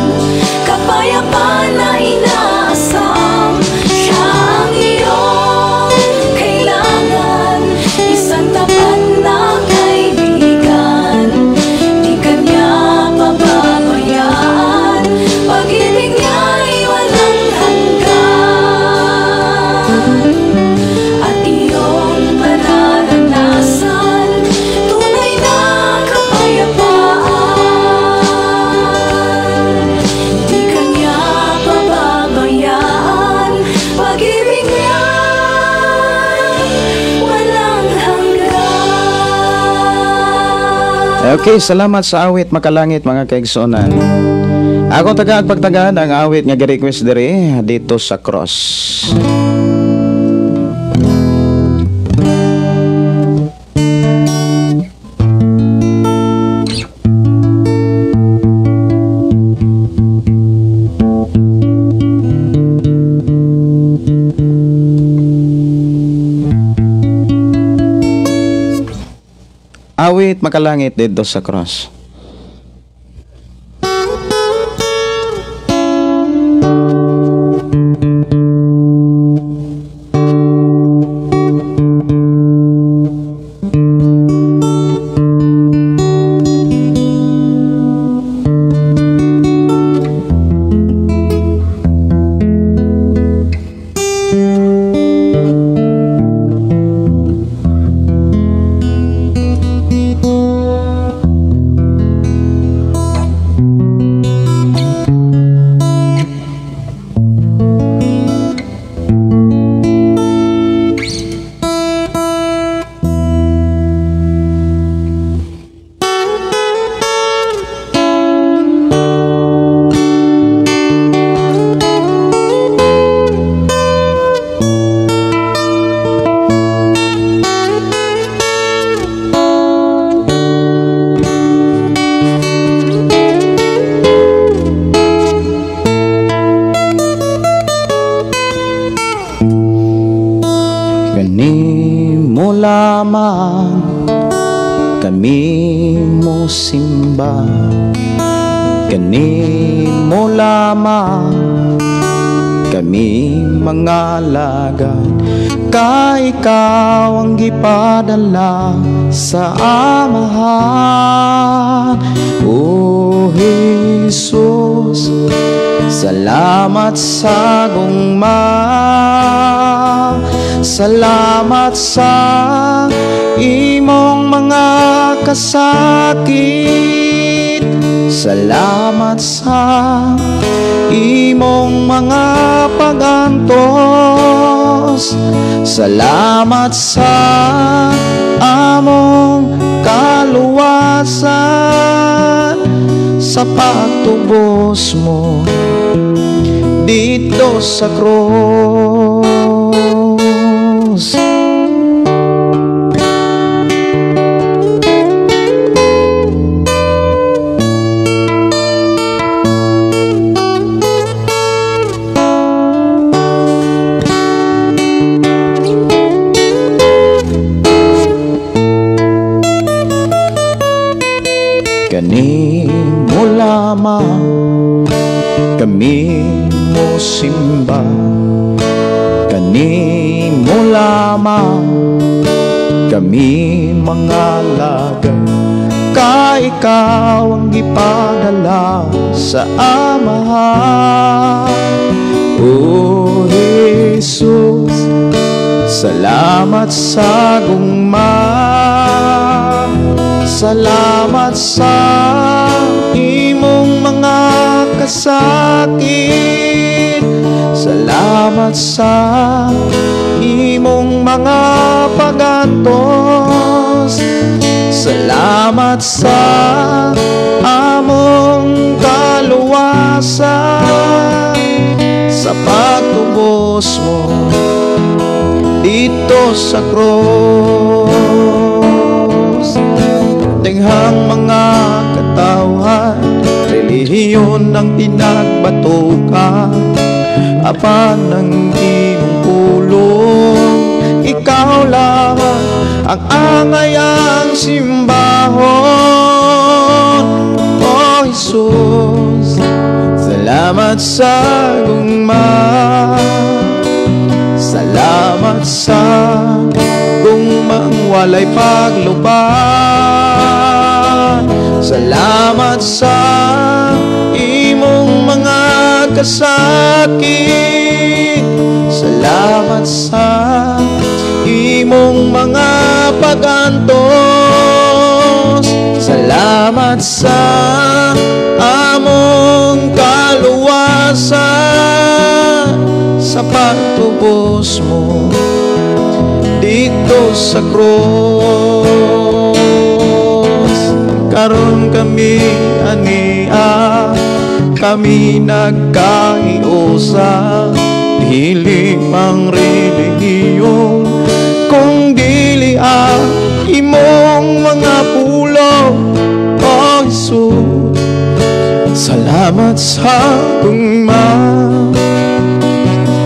kapayapaan na inaasam. Siya ang iyong kailangan, isang tapat na kaibigan. Di ka niya pababayaan, pag-ibig niya'y walang hanggan. At iyong mararanasan tunay na kapayapaan. Di ka niya pababayaan, pag-ibig niya walang hanggan. Okay, salamat sa awit makalangit, mga kaigsuonan. Ako taga pagtaga ang awit nga gi-request diri dito sa cross. Awit makalangit dito sa cross. Kanimo lamang kami mo simba, kanimo lamang kami mga lagad, kay ikaw ang gipadala sa Amahan. O Jesus, salamat sa gugma, salamat sa imong mga kasakit, salamat sa imong mga pagantos, salamat sa among kaluwasan, sa pagtubos mo dito sa krus. Kanimo lamang kami mo simba, kanimo lamang kami mga lagad, kay ikaw ang gipadala sa Amahan. O Jesus, salamat sa gugma, salamat sa imong mga kasakit, salamat sa imong mga pagantos, salamat sa among kaluwasan, sa pagtubos mo dito sa krus. Tinghang mga katawhan, relihiyon ang pinagbatukan, apan ang imong pulong, ikaw lamang ang angayang simbahon. O Jesus, salamat sa gugma, salamat sa gugmang walay pagluban, salamat sa imong mga kasakit, salamat sa imong mga pagantos, salamat sa among kaluwasan, sa pagtubos mo dito sa krus. Karon kami ania Kami nagkahiusa, dili pang relihiyon, kung dili ang imong mga pulong, O Jesus. Salamat sa gugma,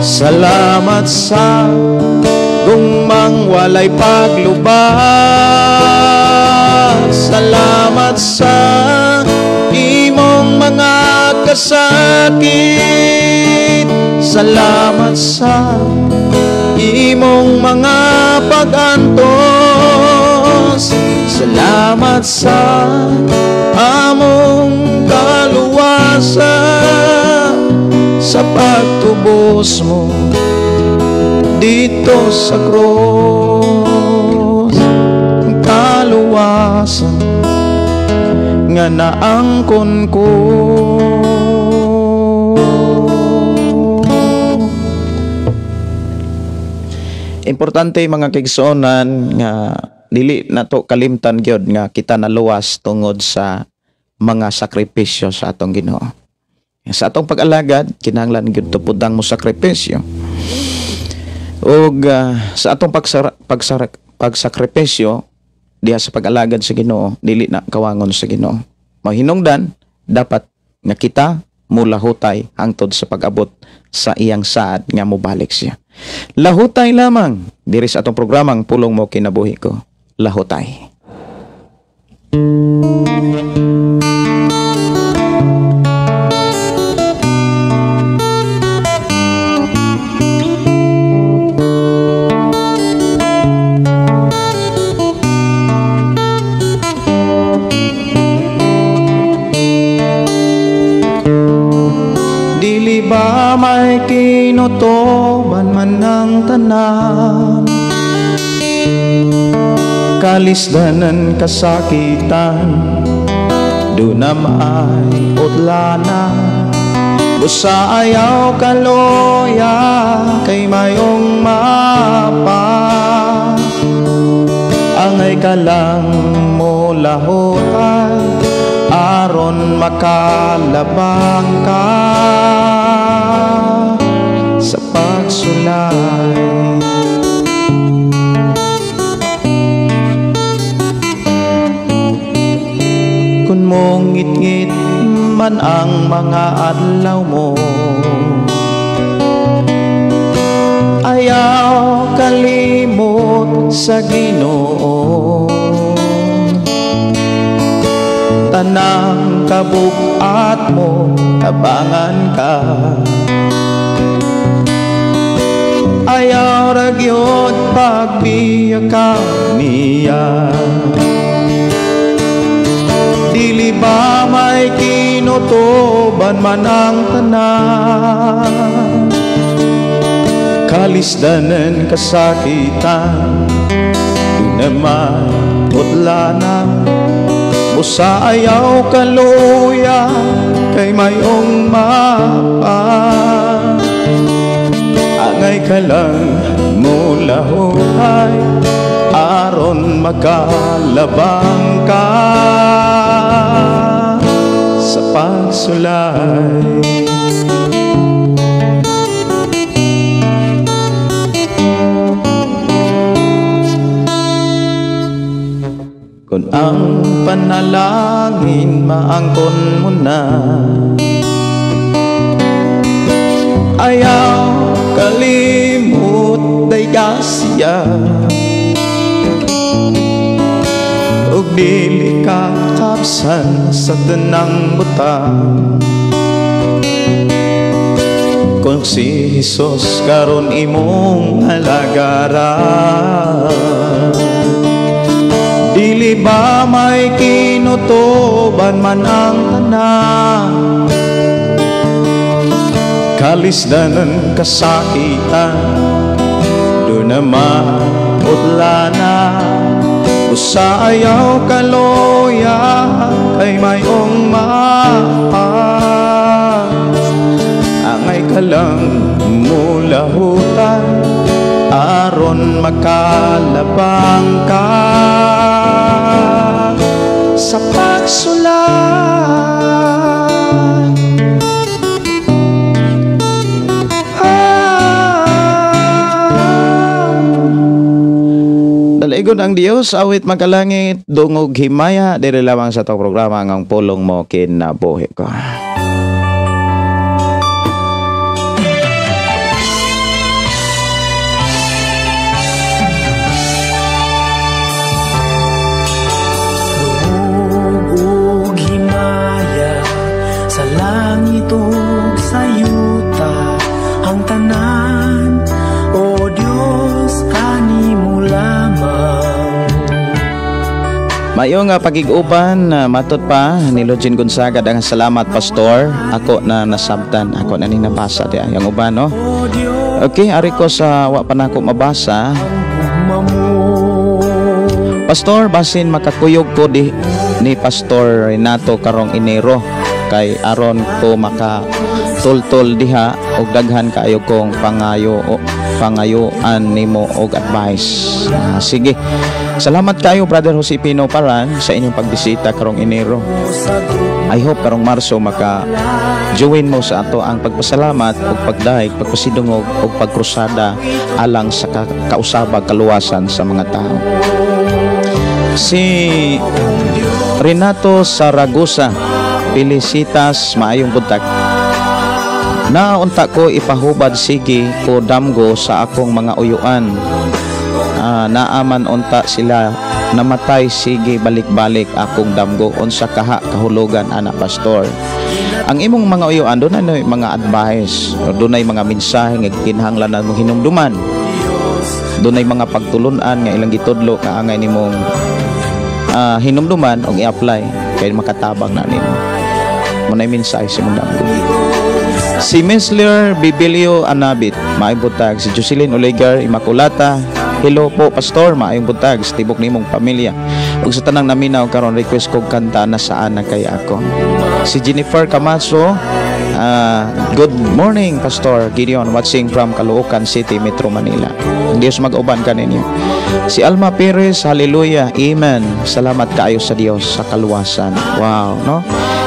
salamat sa gugmang walay paglubas. Salamat sa imong mga kasakit, salamat sa imong mga pag-antos, salamat sa among kaluwasan, sa pagtubos mo dito sa krus, ang kaluwasan nga naangkon ko. Importante mga kaigsuonan nga dili nato kalimtan gyud nga kita naluwas tungod sa mga sakripisyo sa atong Ginoo. Sa atong pag-alagad kinahanglan gyud tupudang mo sakripisyo. Ug sa atong pagsakripisyo diha sa pag-alagad sa Ginoo, dili na kawangon sa Ginoo. Mahinungdan dapat nga kita mulahutay hangtod sa pag-abot sa iyang saad nga mobalik siya. Lahutay lamang diri sa atong programang Pulong Mo Kinabuhi Ko. Lahutay. Dili ba may kinutoban man ang tanan, kalisdanan kasakitan, duna may utlana, busa ayaw kaloya kay mayong mapa. Angay ka lang mo lahutay aron makalabang ka sa pagsulay. Kung mongit-ngit man ang mga adlaw mo, ayaw kalimot sa Ginoo. Tanang kabukat mo, tabangan ka. Ayaw ra gyud pagbiya ka niya. Dili ba may kinutuban man ang tanan, kalisdanan kasakitan, naman utlana, busa ayaw kaluya kay mayong mapa. Angay ka lang mulahuhay aron makalabang ka sa pagsulay. Kung ang panalangin maangkon mo na, ayaw kalimot day siya, ug dili ka kapsan sa tanang butang. Kung si Jesus karon imong alagaran, dili ba may kinutuban man ang tanan, kalisdanan kasakitan, do naman utlana, usa ayaw kaloya kay mayong mapa. Angay ka lang mulahutan aron makalabang ka sa pagsulay. Dalaygon ang Dios, awit makalangit, dungog himaya, diri lamang sa atong programa ang Pulong Mo Kinabuhi Ko. Ug himaya sa langit ug sa yuta, ang tanan, O Dios, kanimo lamang. Mayo nga pagig-uban, matod pa ni Login Gonzaga, daghang salamat, Pastor. Ako na nasabtan, ako na ning nabasa di ang uban, no. O Dios, Okay, ari ko sa wa pa nako mabasa. gugma mo. Pastor, basin makakuyog ko di ni Pastor Renato karong Enero kay aron ko maka tultol diha og daghan kaayo kong pangayo o pangayuan nimo og advice. Sige. Salamat kayo, Brother Jose Pino Paran, sa inyong pagbisita karong Enero. I hope karong Marso maka join mo sa ato ang pagpasalamat ug pagdayeg, pagpasidungog ug pagkrusada alang sa kausabag kaluwasan sa mga tao. Si Renato Saragosa, Felicitas, maayong buntag. Naunta ko ipahubad sige ko damgo sa akong mga uyuan. Naaman unta sila namatay sige balik-balik akong damgo, unsa kaha kahulugan ana, Pastor? Ang imong mga uyuan doon ay mga advice, doon ay mga mensahe nga kinahanglan mo hinumduman. Doon ay mga pagtulunan nga ilang gitudlo nga angay nimong hinumduman og i-apply kay makatabang na nimo. Munay mensahe sa imong damgo. Si Mesler Bibilio Anabit, maayong buntag. Si Jocelyn Olegar Immaculata, hello po, Pastor, maayong buntag sa tibok nimong pamilya. Ug sa tanang naminaw karon, request kog kanta na "Saan Na Kay Ako". Si Jennifer Camacho, good morning, Pastor Gideon, watching from Caloocan City, Metro Manila. Ang Dios mag-uban kaninyo. Si Alma Perez, hallelujah, amen. Salamat kaayo sa Dios sa kaluwasan. Wow, no?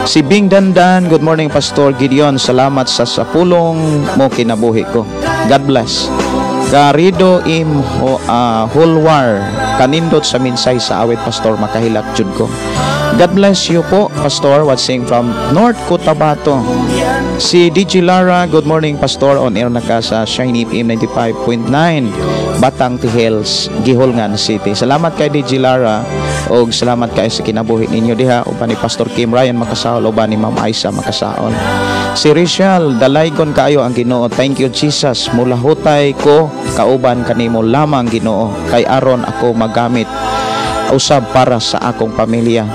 Si Bing Dandan, good morning, Pastor Gideon. Salamat sa Pulong Mo Kinabuhi Ko. God bless. Garrido Im Hulwar, kanindot sa minsay sa awit, Pastor, makahilak jud ko. God bless you po, Pastor, watching from North Cotabato. Si DJ Lara, good morning, Pastor, on air na ka sa Shiny FM 95.9, Batang Tihels, Guihulngan City. Salamat kay DJ Lara og salamat kay sa kinabuhi ninyo diha uban ni Pastor Kim Ryan Makasaol, uban ni Ma'am Aisa Makasaol. Si Rachel, dalaygon kaayo ang Ginoo. Thank you, Jesus. Mulahutay ko kauban kanimo lamang, Ginoo, kay aron ako magamit usab para sa akong pamilya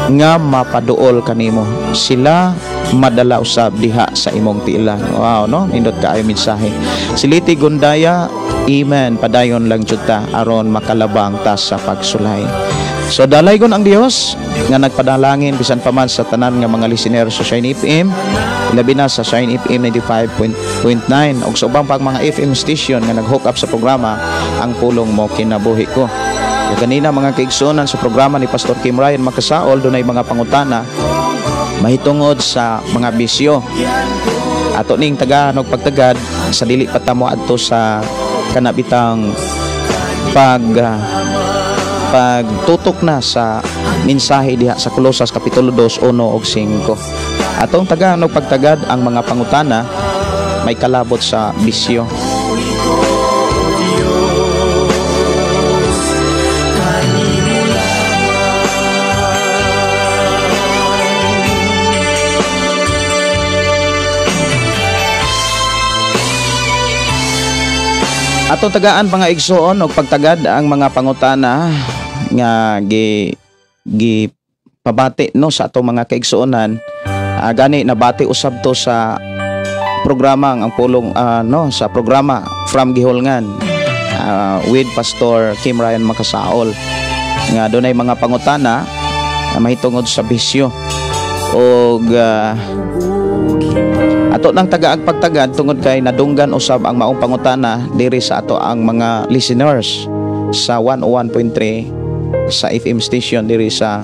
nga mapaduol kanimo, sila madala usab diha sa imong tiilan. Wow, no, nindot kaayo mensahe. Si Liti Gundaya, amen, padayon lang jud ta aron makalabang ta sa pagsulay. So dalaygon ang Dios nga nagpadalangin bisan pa man sa tanan nga mga listener sa Shine FM, labi na sa Shine FM 95.9 ug sa ubang pang mga FM station nga nag-hook up sa programa ang Pulong Mo Kinabuhi Ko. Ya, kanina, mga kaigsuonan, sa programa ni Pastor Kim Ryan Makasaol, dunay mga pangutana mahitungod sa mga bisyo. Ato ning tagaan og pagtagad sa dili pa ta moadto sa kanabitang pagtutok na sa mensahe diha sa Kolosas kapitulo 2, 1 ug 5. Atong tagaan og pagtagad ang mga pangutana may kalabot sa bisyo. Diyos, kanimo lamang. Atong tagaan, mga igsoon, og pagtagad ang mga pangutana nga gi gi pabati, no, sa atong mga kaigsuonan. Gani nabati usab to sa programa ang pulong, no, sa programa From Guihulngan with Pastor Kim Ryan Makasaol nga dunay mga pangutana mahitungod sa bisyo og ato nang tagaag pagtagad tungod kay nadunggan usab ang maong pangutana diri sa ato ang mga listeners sa 101.3 sa FM station diri sa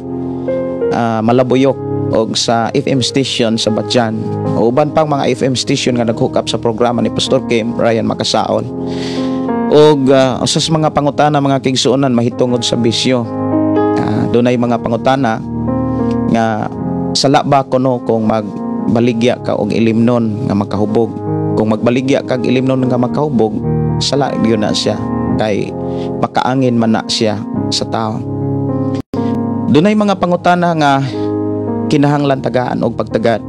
Malabuyok og sa FM station sa Batjan o uban pang mga FM station nga nag-hook up sa programa ni Pastor Kim Ryan Makasaol. Og usa sa mga pangutana, mga kaigsuonan, mahitungod sa bisyo. Dunay mga pangutana nga sala ba kuno kung magbaligya ka og ilimnon nga makahubog? Kung magbaligya kag ilimnon nga makahubog, sala gyud na siya kay makaangin man na siya sa tao. Dunay mga pangutana nga kinahanglan tagaan og pagtagad,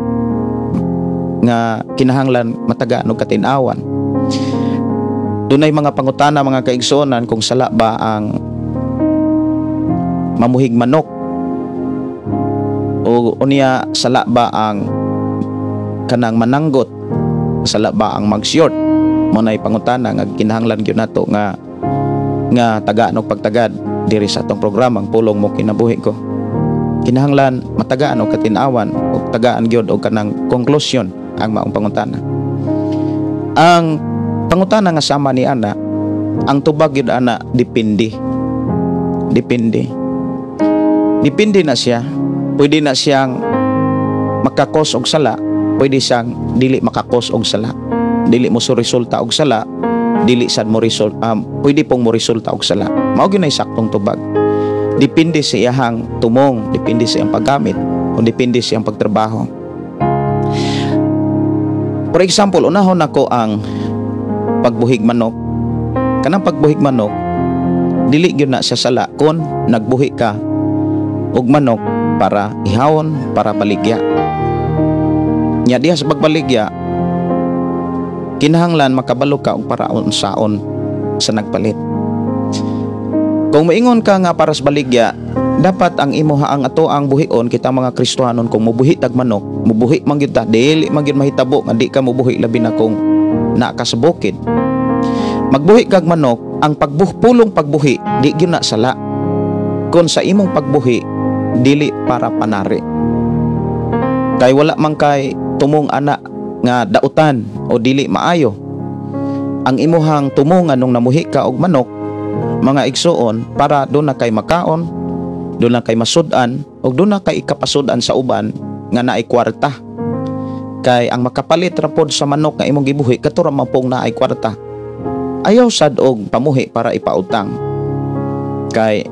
nga kinahanglan matagaan og katin-awan. Dunay mga pangutana, mga kaigsuonan, kung sala ba ang mamuhig manok o unya sala ba ang kanang mananggot, sala ba ang mag-short. Mo nay pangutana nga kinahanglan gyud nato nga nga tagaan og pagtagad diri sa atong programa, Ang Pulong Mo Kinabuhi Ko. Kinahanglan matagaan og katin-awan og tagaan gyud og kanang konklusyon ang maong pangutana. Ang pangutana nga sama ni ana, ang tubag gyud ana, depende. Depende. Depende na siya. Pwede na siyang makakos og sala, pwede siyang dili makakos og sala. Dili mo so resulta og sala, dili sad mo result, pwede pong mo resulta og sala. Mao gyud nay saktong tubag. Depende sa iyahang tumong, depende sa iyang paggamit, o depende sa iyang pagtrabaho. For example, unahon nako ang pagbuhig manok. Kanang pagbuhig manok, dili gyud na siya sala kung nagbuhi ka og manok para ihawon, para baligya. Nya diha sa pagbaligya, kinahanglan makabalo ka og para unsaon sa nagpalit. Kung moingon ka nga para sa baligya, dapat ang imuha ang ato ang buhion, kita mga Kristohanon, kung mubuhi tag manok, mubuhi man gyud ta, dili man gyud mahitabo nga di ka mubuhi, labi na kung naa ka sa bukid. Magbuhi kag manok, ang pagbuh pulong pagbuhi di gyud na sala. Kung sa imong pagbuhi dili para panari. Kay wala man kay tumong ana nga dautan o dili maayo. Ang imuhang tumong nung namuhi ka og manok, mga igsuon, para doon na kay makaon, doon na kay masud-an, o doon na kay ikapasud-an sa uban nga naay kwarta. Kay ang makapalit ra pod sa manok nga imong gibuhi, kato ra man pong naay kwarta. Ayaw sad og pamuhi para ipautang. Kay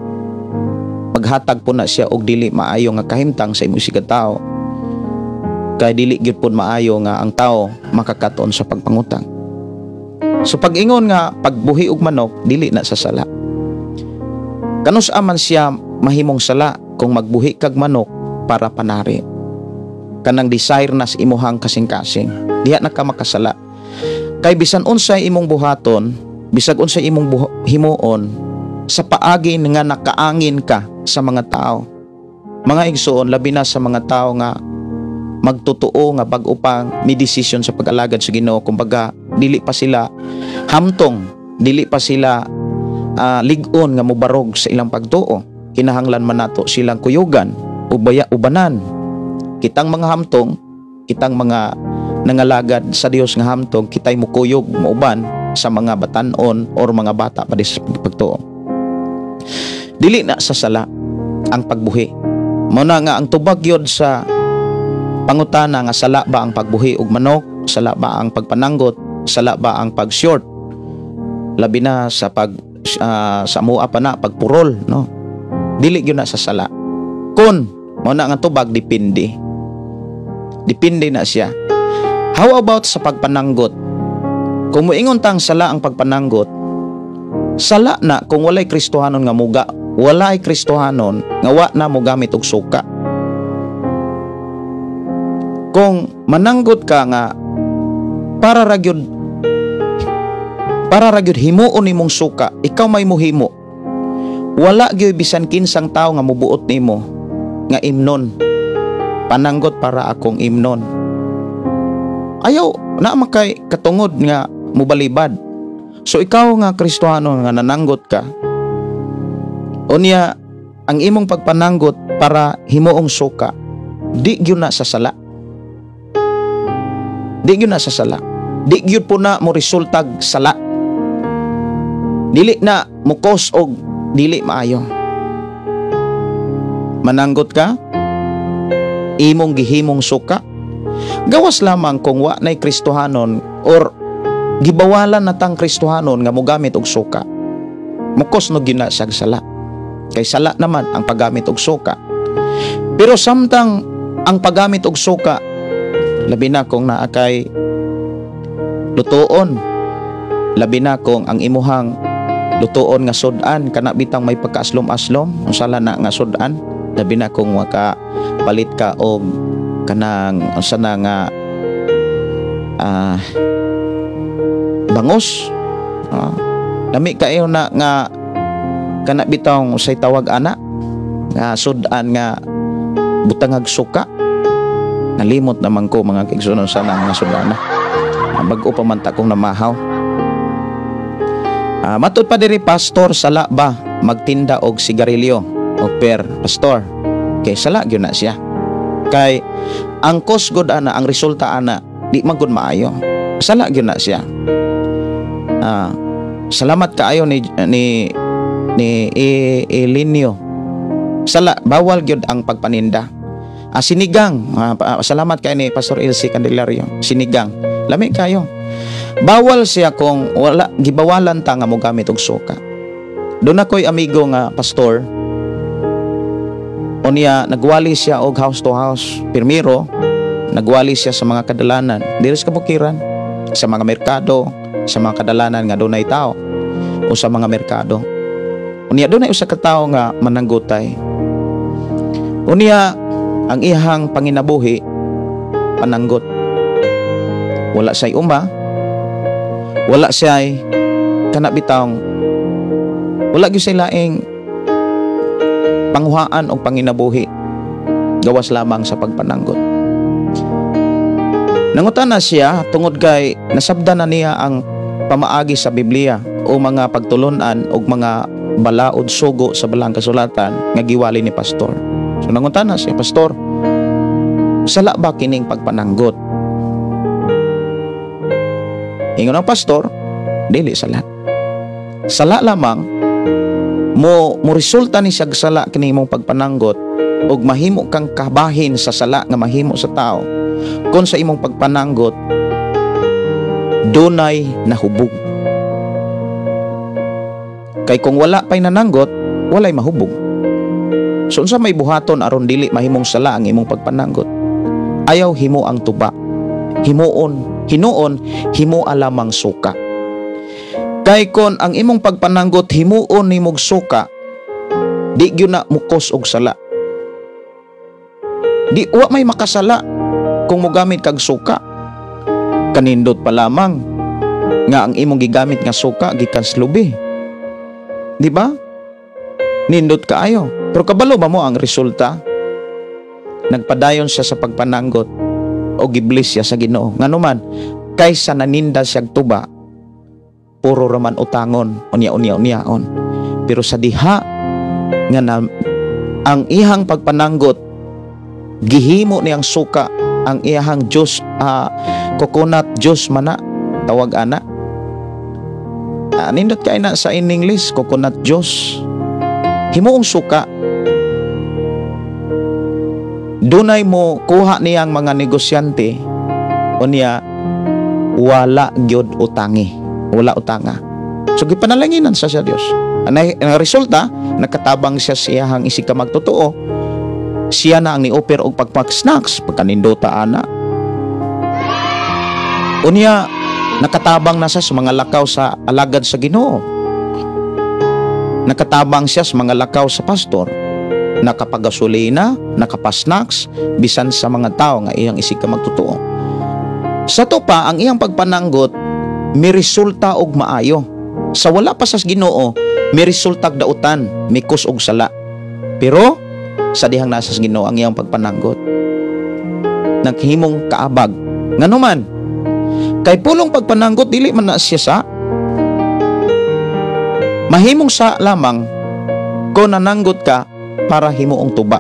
paghatag po na siya og dili maayo nga kahimtang sa imong tao. Kay dili gyud pod maayo nga ang tao makakaton sa pagpangutang. So pag-ingon nga pagbuhi og manok dili na sa sala. Kanus man siya mahimong sala kung magbuhi kag manok para panari? Kanang desire na sa imuhang kasing-kasing, diha na ka makasala. Kay bisan unsay imong buhaton, bisag unsay imong himuon sa paagi nga nakaangin ka sa mga tao. Mga igsuon, labi na sa mga tao nga magtotoo nga bag-o pang may desisyon sa pag-alagad sa Ginoo, kumbaga dili pa sila hamtong, dili pa sila lig-on nga mobarog sa ilang pagtuo. Kinahanglan man nato silang kuyugan, ubaya, ubanan. Kitang mga hamtong, kitang mga nangalagad sa Dios nga hamtong, kitay mukuyog, mauban sa mga batanon or mga bata pa di sa pagtuo. Dili na sa sala ang pagbuhi. Mao na nga ang tubag yod sa pangutana nga sala ba ang pagbuhi og manok, sala ba ang pagpananggot, sala ba ang pag-short, labi na sa pag sa mua pa na pagpurol, no? Dili gyud na sa sala. Kun mao na nga tubag, depende. Depende na siya. How about sa pagpananggot? Kung moingon tang sala ang pagpananggot, sala na kung walay Kristohanon nga muga, walay Kristohanon nga wa na mo gamit og suka. Kung mananggot ka nga para ra gyud himuon nimong suka, ikaw may muhimo. Wala gyud bisan kinsang tao nga mubuot nimo nga imnon. Pananggot para akong imnon. Ayaw na makay katungod nga mubalibad. So ikaw nga Kristohano nga nananggot ka, unya ang imong pagpananggot para himuong suka, di gyud na sa sala. Di gyud na sa sala. Di gyud po na mo resultag sala. Dili na mo cause og dili maayo. Mananggot ka, imong gihimong suka, gawas lamang kung wa na'y Kristohanon or Gibawalan na tang Kristohanon nga mogamit og suka. Mukos no gina siyag sala. Kay sala naman ang paggamit og suka. Pero samtang ang paggamit og suka, labi na kung naa kay lutuon, labi na kung ang imuhang lutuon nga sudan kana bitang may pagkaaslom-aslom, unsa na nga sudan, labi na kung maka palit ka og kanang unsa na nga bangos, lami kayo na nga kana bitong usay tawag ana nga sudan nga butangag suka. Nalimot naman ko mga kaigsuonan sa nga sudan na bag-o pa man ta kong namahaw. Matud pa diri, pastor, sala ba magtinda og sigarilyo o per pastor? Kay sala gyud na siya. Kay ang cause gud ana, ang resulta ana di man gud maayo. Sala gyud na siya. Salamat kaayo ni ni ni Elinio. Sala, bawal gyud ang pagpaninda. Sinigang, salamat kay ni Pastor Elsie Candelario. Sinigang, lami kayo. Bawal siya kung wala gibawalan ta nga mogamit og suka. Doon ako'y amigo nga pastor. Unya nagwali siya og house to house. Pirmiro, nagwali siya sa mga kadalanan diri sa kabukiran, sa mga merkado, sa mga kadalanan nga dunay tao o sa mga merkado. Unya dunay usa ka tawo nga mananggutay. Unya ang ihang panginabuhi pananggot. Wala siya'y uma, wala siya'y kana bitawng wala gyud siya'y laing panguhaan o panginabuhi gawas lamang sa pagpananggot. Nangutana siya tungod kay nasabdan na niya ang pamaagi sa Biblia o mga pagtulunan o mga balaod sugo sa balang kasulatan nga giwali ni pastor. So nangutana siya, pastor, sala ba kining pagpananggot? Ingon ang pastor, dili sala. Sala lamang mo resulta ni siya sala kini imong pagpananggot ug mahimo kang kabahin sa sala nga mahimo sa tao kung sa imong pagpananggot dunay nahubog. Kay kung wala pa'y nananggot, walay mahubog. So unsa may buhaton aron dili mahimong sala ang imong pagpananggot? Ayaw himo ang tuba. Himuon, hinuon, himoa lamang suka. Kay kon ang imong pagpananggot himuon nimog suka, di gyud na mukos og sala. Di wa may makasala kung mogamit kag suka. Kanindot pa lamang nga ang imong gigamit nga suka gikan sa lubi. Di ba? Nindot kaayo. Pero kabalo ba mo ang resulta? Nagpadayon siya sa pagpananggot o giblis siya sa Ginoo. Nganuman, kaysa naninda siyag tuba, puro raman utangon, unya-unya-unyaon. Pero sa diha nga na, ang ihang pagpananggot, gihimo niyang suka ang iyahang juice, coconut juice mana, tawag ana. Nindot kay na sa in English, coconut juice. Himuong suka. Dunay mo kuha niyang mga negosyante, unya wala gyud utangi, wala utanga. So gipanalanginan sa siya Dios. Ang resulta, nakatabang siya sa iyahang isig ka magtotoo. Siya na ang ni-offer og pagpak-snacks pagkanindota ana. Unya nakatabang na siya sa mga lakaw sa alagad sa Ginoo. Nakatabang siya sa mga lakaw sa pastor. Nakapagasolina, nakapasnacks, bisan sa mga tao nga iyang isig ka magtotoo. Sa to pa, ang iyang pagpananggot miresulta og maayo. Sa wala pa sa Ginoo, miresultag dautan, mikus og sala. Pero sa dihang nasa sa Ginoo ang iyang pagpananggot, naghimong kaabag. Nganuman, kay pulong pagpananggot dili man na siya sa mahimong sa lamang kung nananggot ka para himuong tuba.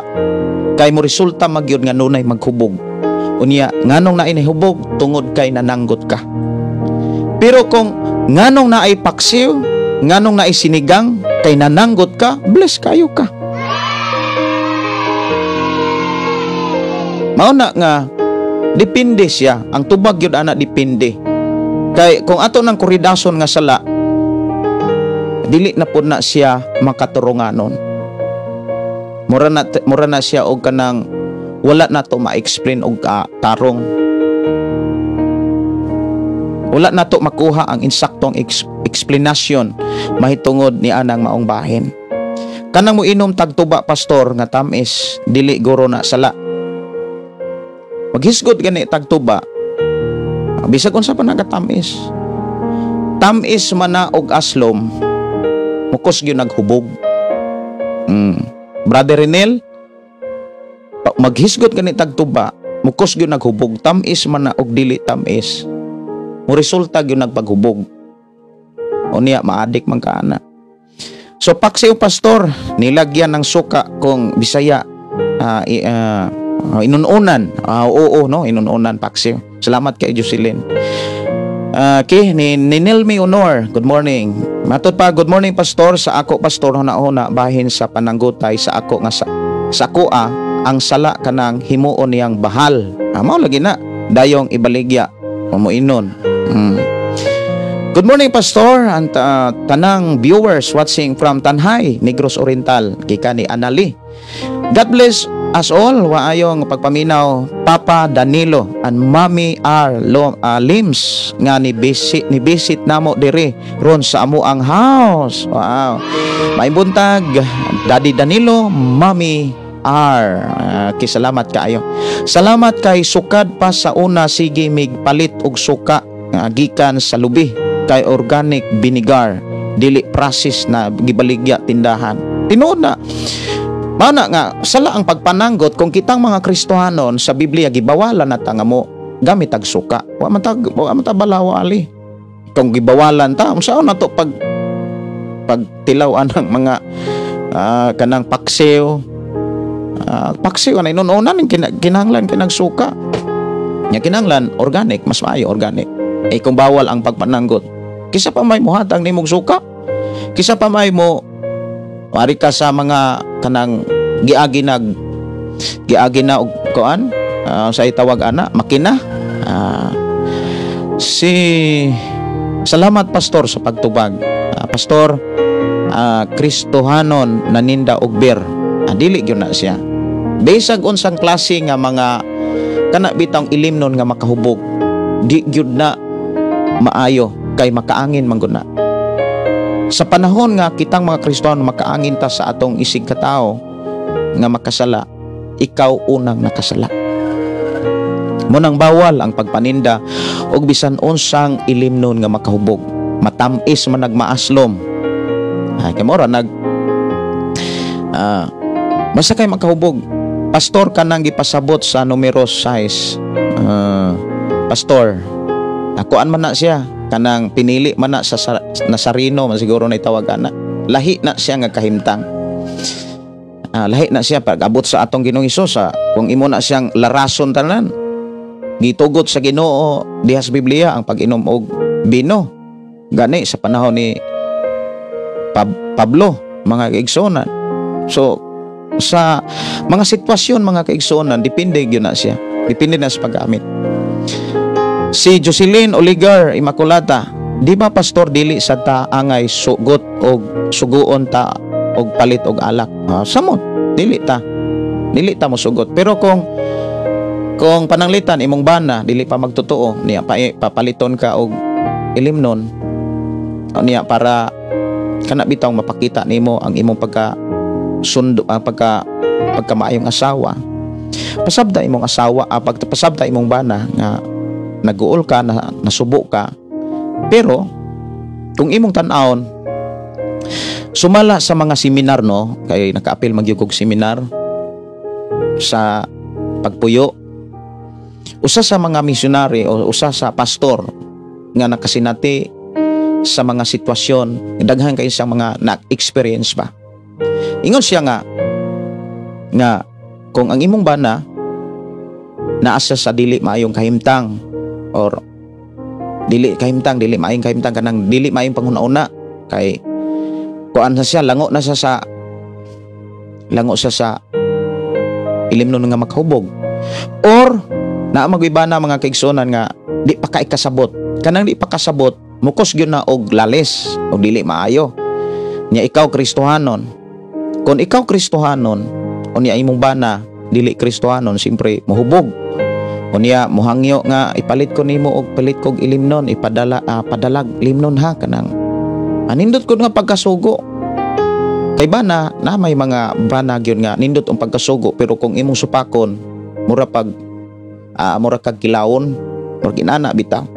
Kay mo resulta magyud nga nunay maghubog. Unya nganong naay nahubog tungod kay nananggot ka. Pero kung nganong naay paksiw, nganong naay sinigang kay nananggot ka, bless kayo ka. Mao na nga depende siya, ang tubag gyud ana depende. Kay kung ato nang kuridason nga sala, dili na pud na siya makaturunganon. Mura na siya og kanang wala na to ma-explain og tarong. Wala na to makuha ang insaktong explanation mahitungod ni anang maong bahin. Kanang mo inom tagtuba, pastor, nga tamis, dili guro na sala. Maghisgot gani tagtuba. Bisag unsa pa nagatamis. Tamis man na og aslom, mukos gyud naghubog. Brother Renel, maghisgot gani tagtuba, mukos gyud naghubog, tamis man na og dili tamis. Mo resulta gyud nagpaghubog. O niya maadik man ka ana. So paksiw, pastor, nilagyan ng suka kung Bisaya, inununan. Oo no, inununan, paksiw. Salamat kay Jocelyn. Okay, ni Nelmi Honor, good morning. Matod pa, good morning, pastor. Sa ako, pastor, huna-huna bahin sa pananggutay sa ako nga sa akoa ang sala kanang himuon niyang bahal. Mao lagi na dayong ibaligya mo inon. Good morning, pastor, and tanang viewers watching from Tanjay, Negros Oriental, gikan ni Anali. God bless us all. Waayong pagpaminaw, Papa Danilo and Mami R Lims nga ni visit namo diri ron sa amo ang house. Wow. May buntag, Daddy Danilo, Mami R. Kisalamat kaayo. Salamat kay sukad pa sa una sige mig palit og suka nga gikan sa lubi kay organic vinegar, dili process na gibaligya tindahan. Tinuod na. Mana nga sala ang pagpananggot kung kitang mga Kristohanon sa Biblia gibawalan na ta nga mo gamit ag suka. Wa man ta balawa ali. Kung gibawalan ta, unsaon na to pag pagtilaw anang mga kanang paksiw, paksiw na inununan kinahanglan kinagsuka. Nya kinahanglan organic, mas maayo organic. Eh kung bawal ang pagpananggot, kisa pa may muhatag nimong suka? Kisa pa may mo Mari ka sa mga kanang giagi na og kuan, sa itawag ana makina. Si salamat, pastor, sa pagtubag. Pastor, Kristohanon naninda og beer. Dili gyud na siya. Bisag unsang klase nga mga kana bitang ilimnon nga makahubog, di gyud na maayo kay makaangin man gud na. Sa panahon nga kitang mga Kristiyano makaangin ta sa atong isig katao nga makasala, ikaw unang nakasala. Munang bawal ang pagpaninda og bisan unsang ilimnon nga makahubog. Matamis man nagmaaslom. Ay, kay mora nag basta kay makahubog. Pastor, kanang gipasabot sa numero 6. Pastor, akuan man na siya kanang pinili man na sa Nazareno man siguro na itawag ana. Lahi na siya nga kahimtang. Lahi na siya pag abot sa atong Ginoong Hesus, kung imo na siyang larason tanan. Gitugot sa Ginoo diha sa Biblia ang pag-inom og bino. Gani sa panahon ni Pablo, mga kaigsuonan. So sa mga sitwasyon, mga kaigsuonan, depende gyud na siya. Depende na sa paggamit. Si Jocelyn Oligar Immaculata, di ba, pastor, dili sa ta angay sugot og suguon ta og palit og alak? Samot, dili ta. Dili ta mo sugot. Pero kung pananglitan imong bana dili pa magtotoo niya pa, papaliton ka og ilimnon o niya para kana bitaw mapakita nimo ang imong pagka sundo, ang pagka maayong asawa, pasabda imong asawa, pasabda imong bana nga naguol ka na, nasubo ka. Pero kung imong tan-awon sumala sa mga seminar, no, kay nakaapil magyug og seminar sa pagpuyo, usa sa mga misyonary o usa sa pastor nga nakasinati sa mga sitwasyon, daghan kay siyang mga na-experience ba, ingon siya nga nga kung ang imong bana naa siya sa dili maayong kahimtang or dili kahimtang, dili maayong kahimtang, kanang dili maayong panghuna-una, kay kuan na siya, lango siya sa ilimnon nga makahubog or naa magbana, mga kaigsuonan, nga di pa kay kasabot. Kanang di pa kasabot, mukos gyud na og lalis og dili maayo. Nya ikaw Kristohanon. Kung ikaw Kristohanon, unya imong bana dili Kristohanon, siyempre mohubog. Unya mohangyo nga ipalit ko nimo og palit kog ilimnon, ipadala padalag limnon ha kanang. Anindot ko nga pagkasugo. Kay bana na may mga bana gyud nga nindot ang pagkasugo, pero kung imong supakon mura pag mura kag kilawon, mura kinana bitaw.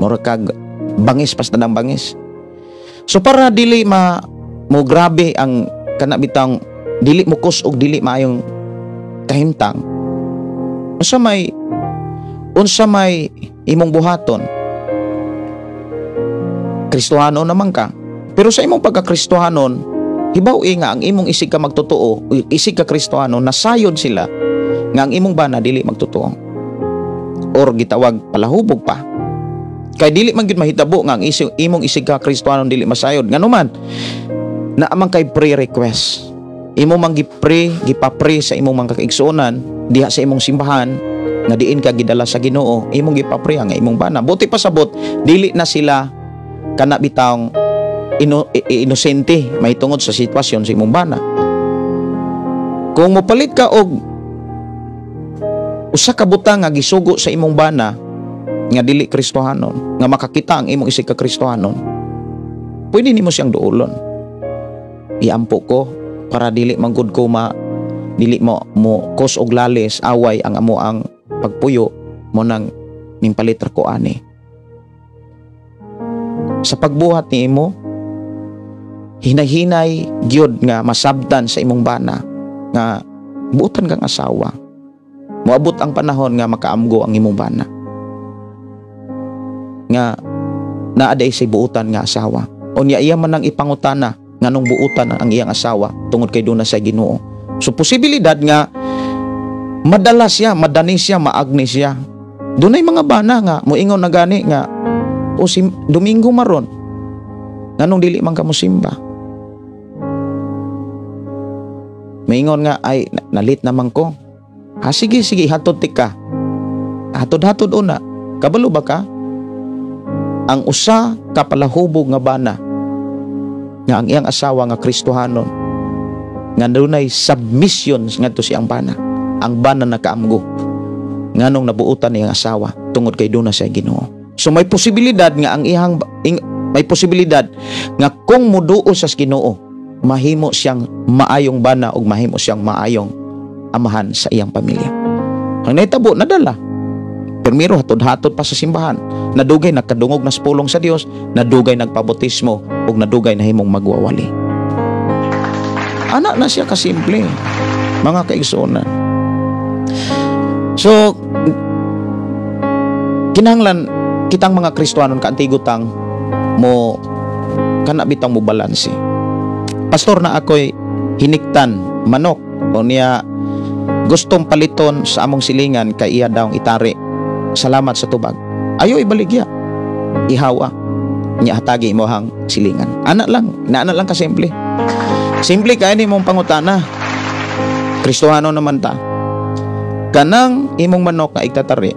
Mura kag bangis pas tanang bangis. So para dili ma mo grabe ang kana bitang dili mo kus og dili maayong kahimtang, unsa may imong buhaton? Kristohanon naman ka, pero sa imong pagkakristohanon, hibaw-i nga ang imong isig ka magtotoo, isig ka Kristohanon, nasayod sila nga ang imong bana dili magtotoo or gitawag palahubog pa. Kay dili man gyud mahitabo nga ang imong isig ka Kristohanon dili masayod. Nganuman naa man kay pre-request. Imo man gipapre sa imong mga kaigsuonan diha sa imong simbahan nga diin ka gidala sa Ginoo, imong gipapre ang imong bana. Buti pa sabot dili na sila kana bitawng inosente mahitungod sa sitwasyon sa imong bana. Kung mopalit ka og usa ka butang nga gisugo sa imong bana nga dili Kristohanon, nga makakita ang imong isig ka Kristohanon, pwede nimo siyang duolon. Iampo ko para dili manggod ko dili mo mo kos og lalis away ang amo ang pagpuyo mo nang nimpalit ra ko ani. Sa pagbuhat ni imo, hinay-hinay gyud nga masabtan sa imong bana nga buotan kang asawa. Moabot ang panahon nga makaamgo ang imong bana nga naa day say buotan nga asawa. Unya iya man ang ipangutana nganong buotan ang iyang asawa tungod kay duna sa Ginoo. So posibilidad nga madala siya, madani siya, maagni siya. Dunay mga bana nga moingon na gani nga o si Domingo maron nganong dili man ka mosimba. Moingon nga ay nalit naman ko. Ha sige sige hatod ti ka. Hatod-hatod una. Kabalo ba ka? Ang usa ka palahubog nga bana nga ang iyang asawa nga Kristohanon nga dunay submission ngadto siyang bana. Ang bana nakaamgo nganong nabuotan niyang asawa tungod kay duna siya Ginoo. So may posibilidad nga ang iyang may posibilidad nga kung muduo sa Ginoo, mahimo siyang maayong bana ug mahimo siyang maayong amahan sa iyang pamilya. Ang nahitabo nadala. Primero hatod-hatod pa sa simbahan, nadugay nakadungog na sa pulong sa Dios, nadugay nagpabautismo ug nadugay nahimong magwawali. Ana na siya kasimple, mga kaigsuonan. So kinahanglan kitang mga Kristohanon kaantigutang mo kana bitang mo balanse. Pastor, na ako'y hiniktan manok o niya gustong paliton sa among silingan kay iya daw itari. Salamat sa tubag. Ayo ibaligya. Ihawa. Nya hatagi mo hang silingan. Ana lang, naana lang kasimple. Simple kay ni mong pangutana. Kristohano naman ta. Kanang imong manok nga igtatari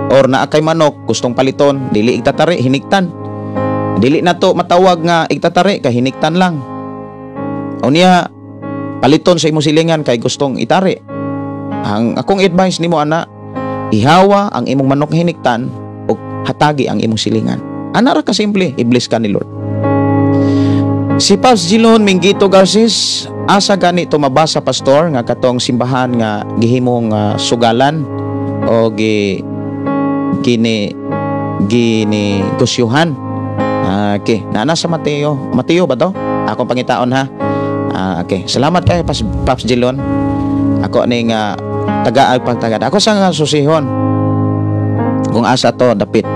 or naa kay manok gustong paliton, dili igtatari, hiniktan. Dili na to matawag nga igtatari kay hiniktan lang. O niya paliton sa imong silingan kay gustong itari. Ang akong advice nimo ana, ihawa ang imong manok hiniktan o hatagi ang imong silingan. Ana ra ka simple, i-bless ka ni Lord. Si Pops Gilon Mingito Garces, asa gani to mabasa pastor nga katong simbahan nga gihimong sugalan o ginegosyohan. Okay, naana sa Mateo. Mateo ba to? Akong pangitaon ha. Okay, salamat kay Pops Gilon. Ako ning tagaag pagtagad. Ako sa nga susihon. Kung asa to dapit.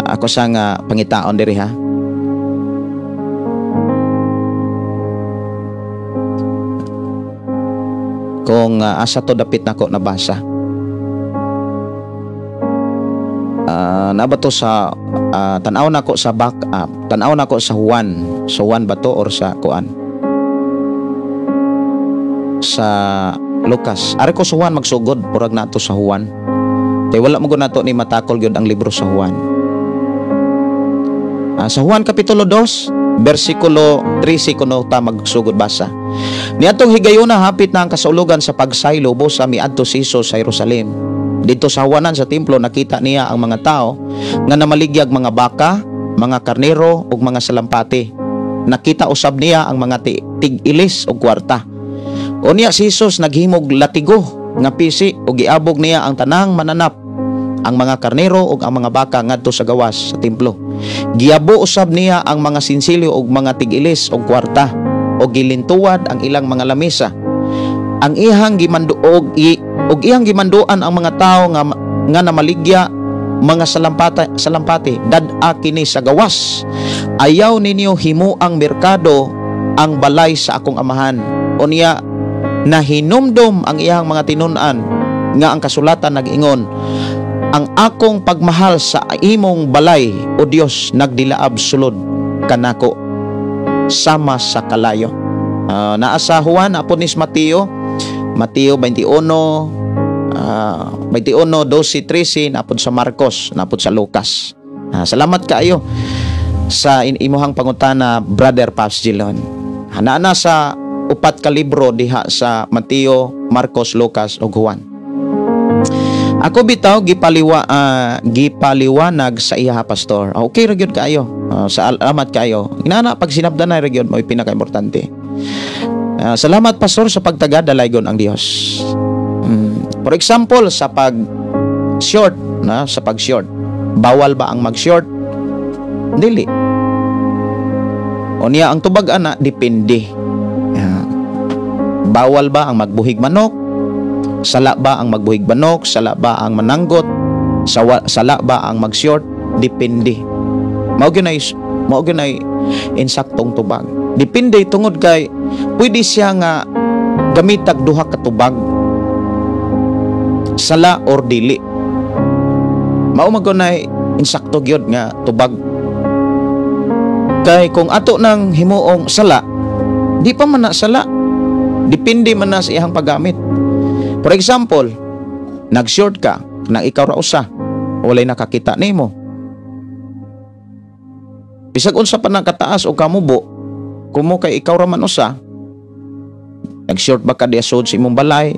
Ako sa nga pangitaon diri ha. Kung asa to dapit nako nabasa. Naba to sa tan-aw nako sa back tan-aw nako sa Juan. So Juan ba to or sa kuan? Sa Lucas. Ari ko sa Juan magsugod, murag nato sa Juan. Kay wala mo nato ni matakol gyud ang libro sa Juan. Sa Juan kapitulo 2, versikulo 13 kuno ta magsugod basa. Niadtong higayuna hapit na ang kasaulugan sa pagsaylo, busa miadto si Hesus sa Jerusalem. Didto sa hawanan sa templo nakita niya ang mga tao nga namaligyag mga baka, mga karnero ug mga salampati. Nakita usab niya ang mga tig-ilis og kwarta. Unya si Hesus naghimog latigo nga pisi ug giabog niya ang tanang mananap, ang mga karnero ug ang mga baka ngadto sa gawas sa templo. Giabo usab niya ang mga sinsilyo ug mga tig-ilis og kwarta ug gilintuwad ang ilang mga lamesa. Ang ihang gimanduog ug iyang gimanduan ang mga tawo nga namaligya mga salampati, dad-a kini sa gawas. Ayaw ninyo himuang merkado ang balay sa akong amahan. Unya nahinumdom ang iyang mga tinun-an nga ang kasulatan nag-ingon, ang akong pagmahal sa imong balay, o Dios, nagdilaab sulod kanako sama sa kalayo. Naa sa Juan, apod ni Mateo, Mateo 21, 21, 12, 13, napod sa Marcos, napod sa Lucas. Salamat kaayo sa imuhang pangutana, Brother Pops Gilon. Naa na sa upat ka libro diha sa Mateo, Marcos, Lucas ug Juan. Ako bitaw gipaliwanag sa iya, pastor. Okay ra gyud kaayo. Salamat kaayo. Inana pag sinabdan na ra gyud mo'y pinakaimportante. Salamat pastor sa pagtaga, dalaygon ang Dios. For example, sa pag short na sa pag short. Bawal ba ang mag-short? Dili. Unya ang tubag ana depende. Bawal ba ang magbuhig manok? Sala ba ang magbuhig manok? Sala ba ang mananggot? Sala ba ang mag-short? Depende. Mao gyud nay insaktong tubag. Depende tungod kay pwede siya nga gamitag duha ka tubag. Sala or dili. Mao man gyud nay insakto gyud nga tubag. Kay kung ato nang himuong sala, di pa man na sala. Depende man na sa iyang paggamit. For example, nag-short ka, nang ikaw ra usa, walay nakakita nimo. Bisag unsa pa nang kataas o kamubo, kumo kay ikaw ra man usa, nag-short ba ka diya sud sa imong balay,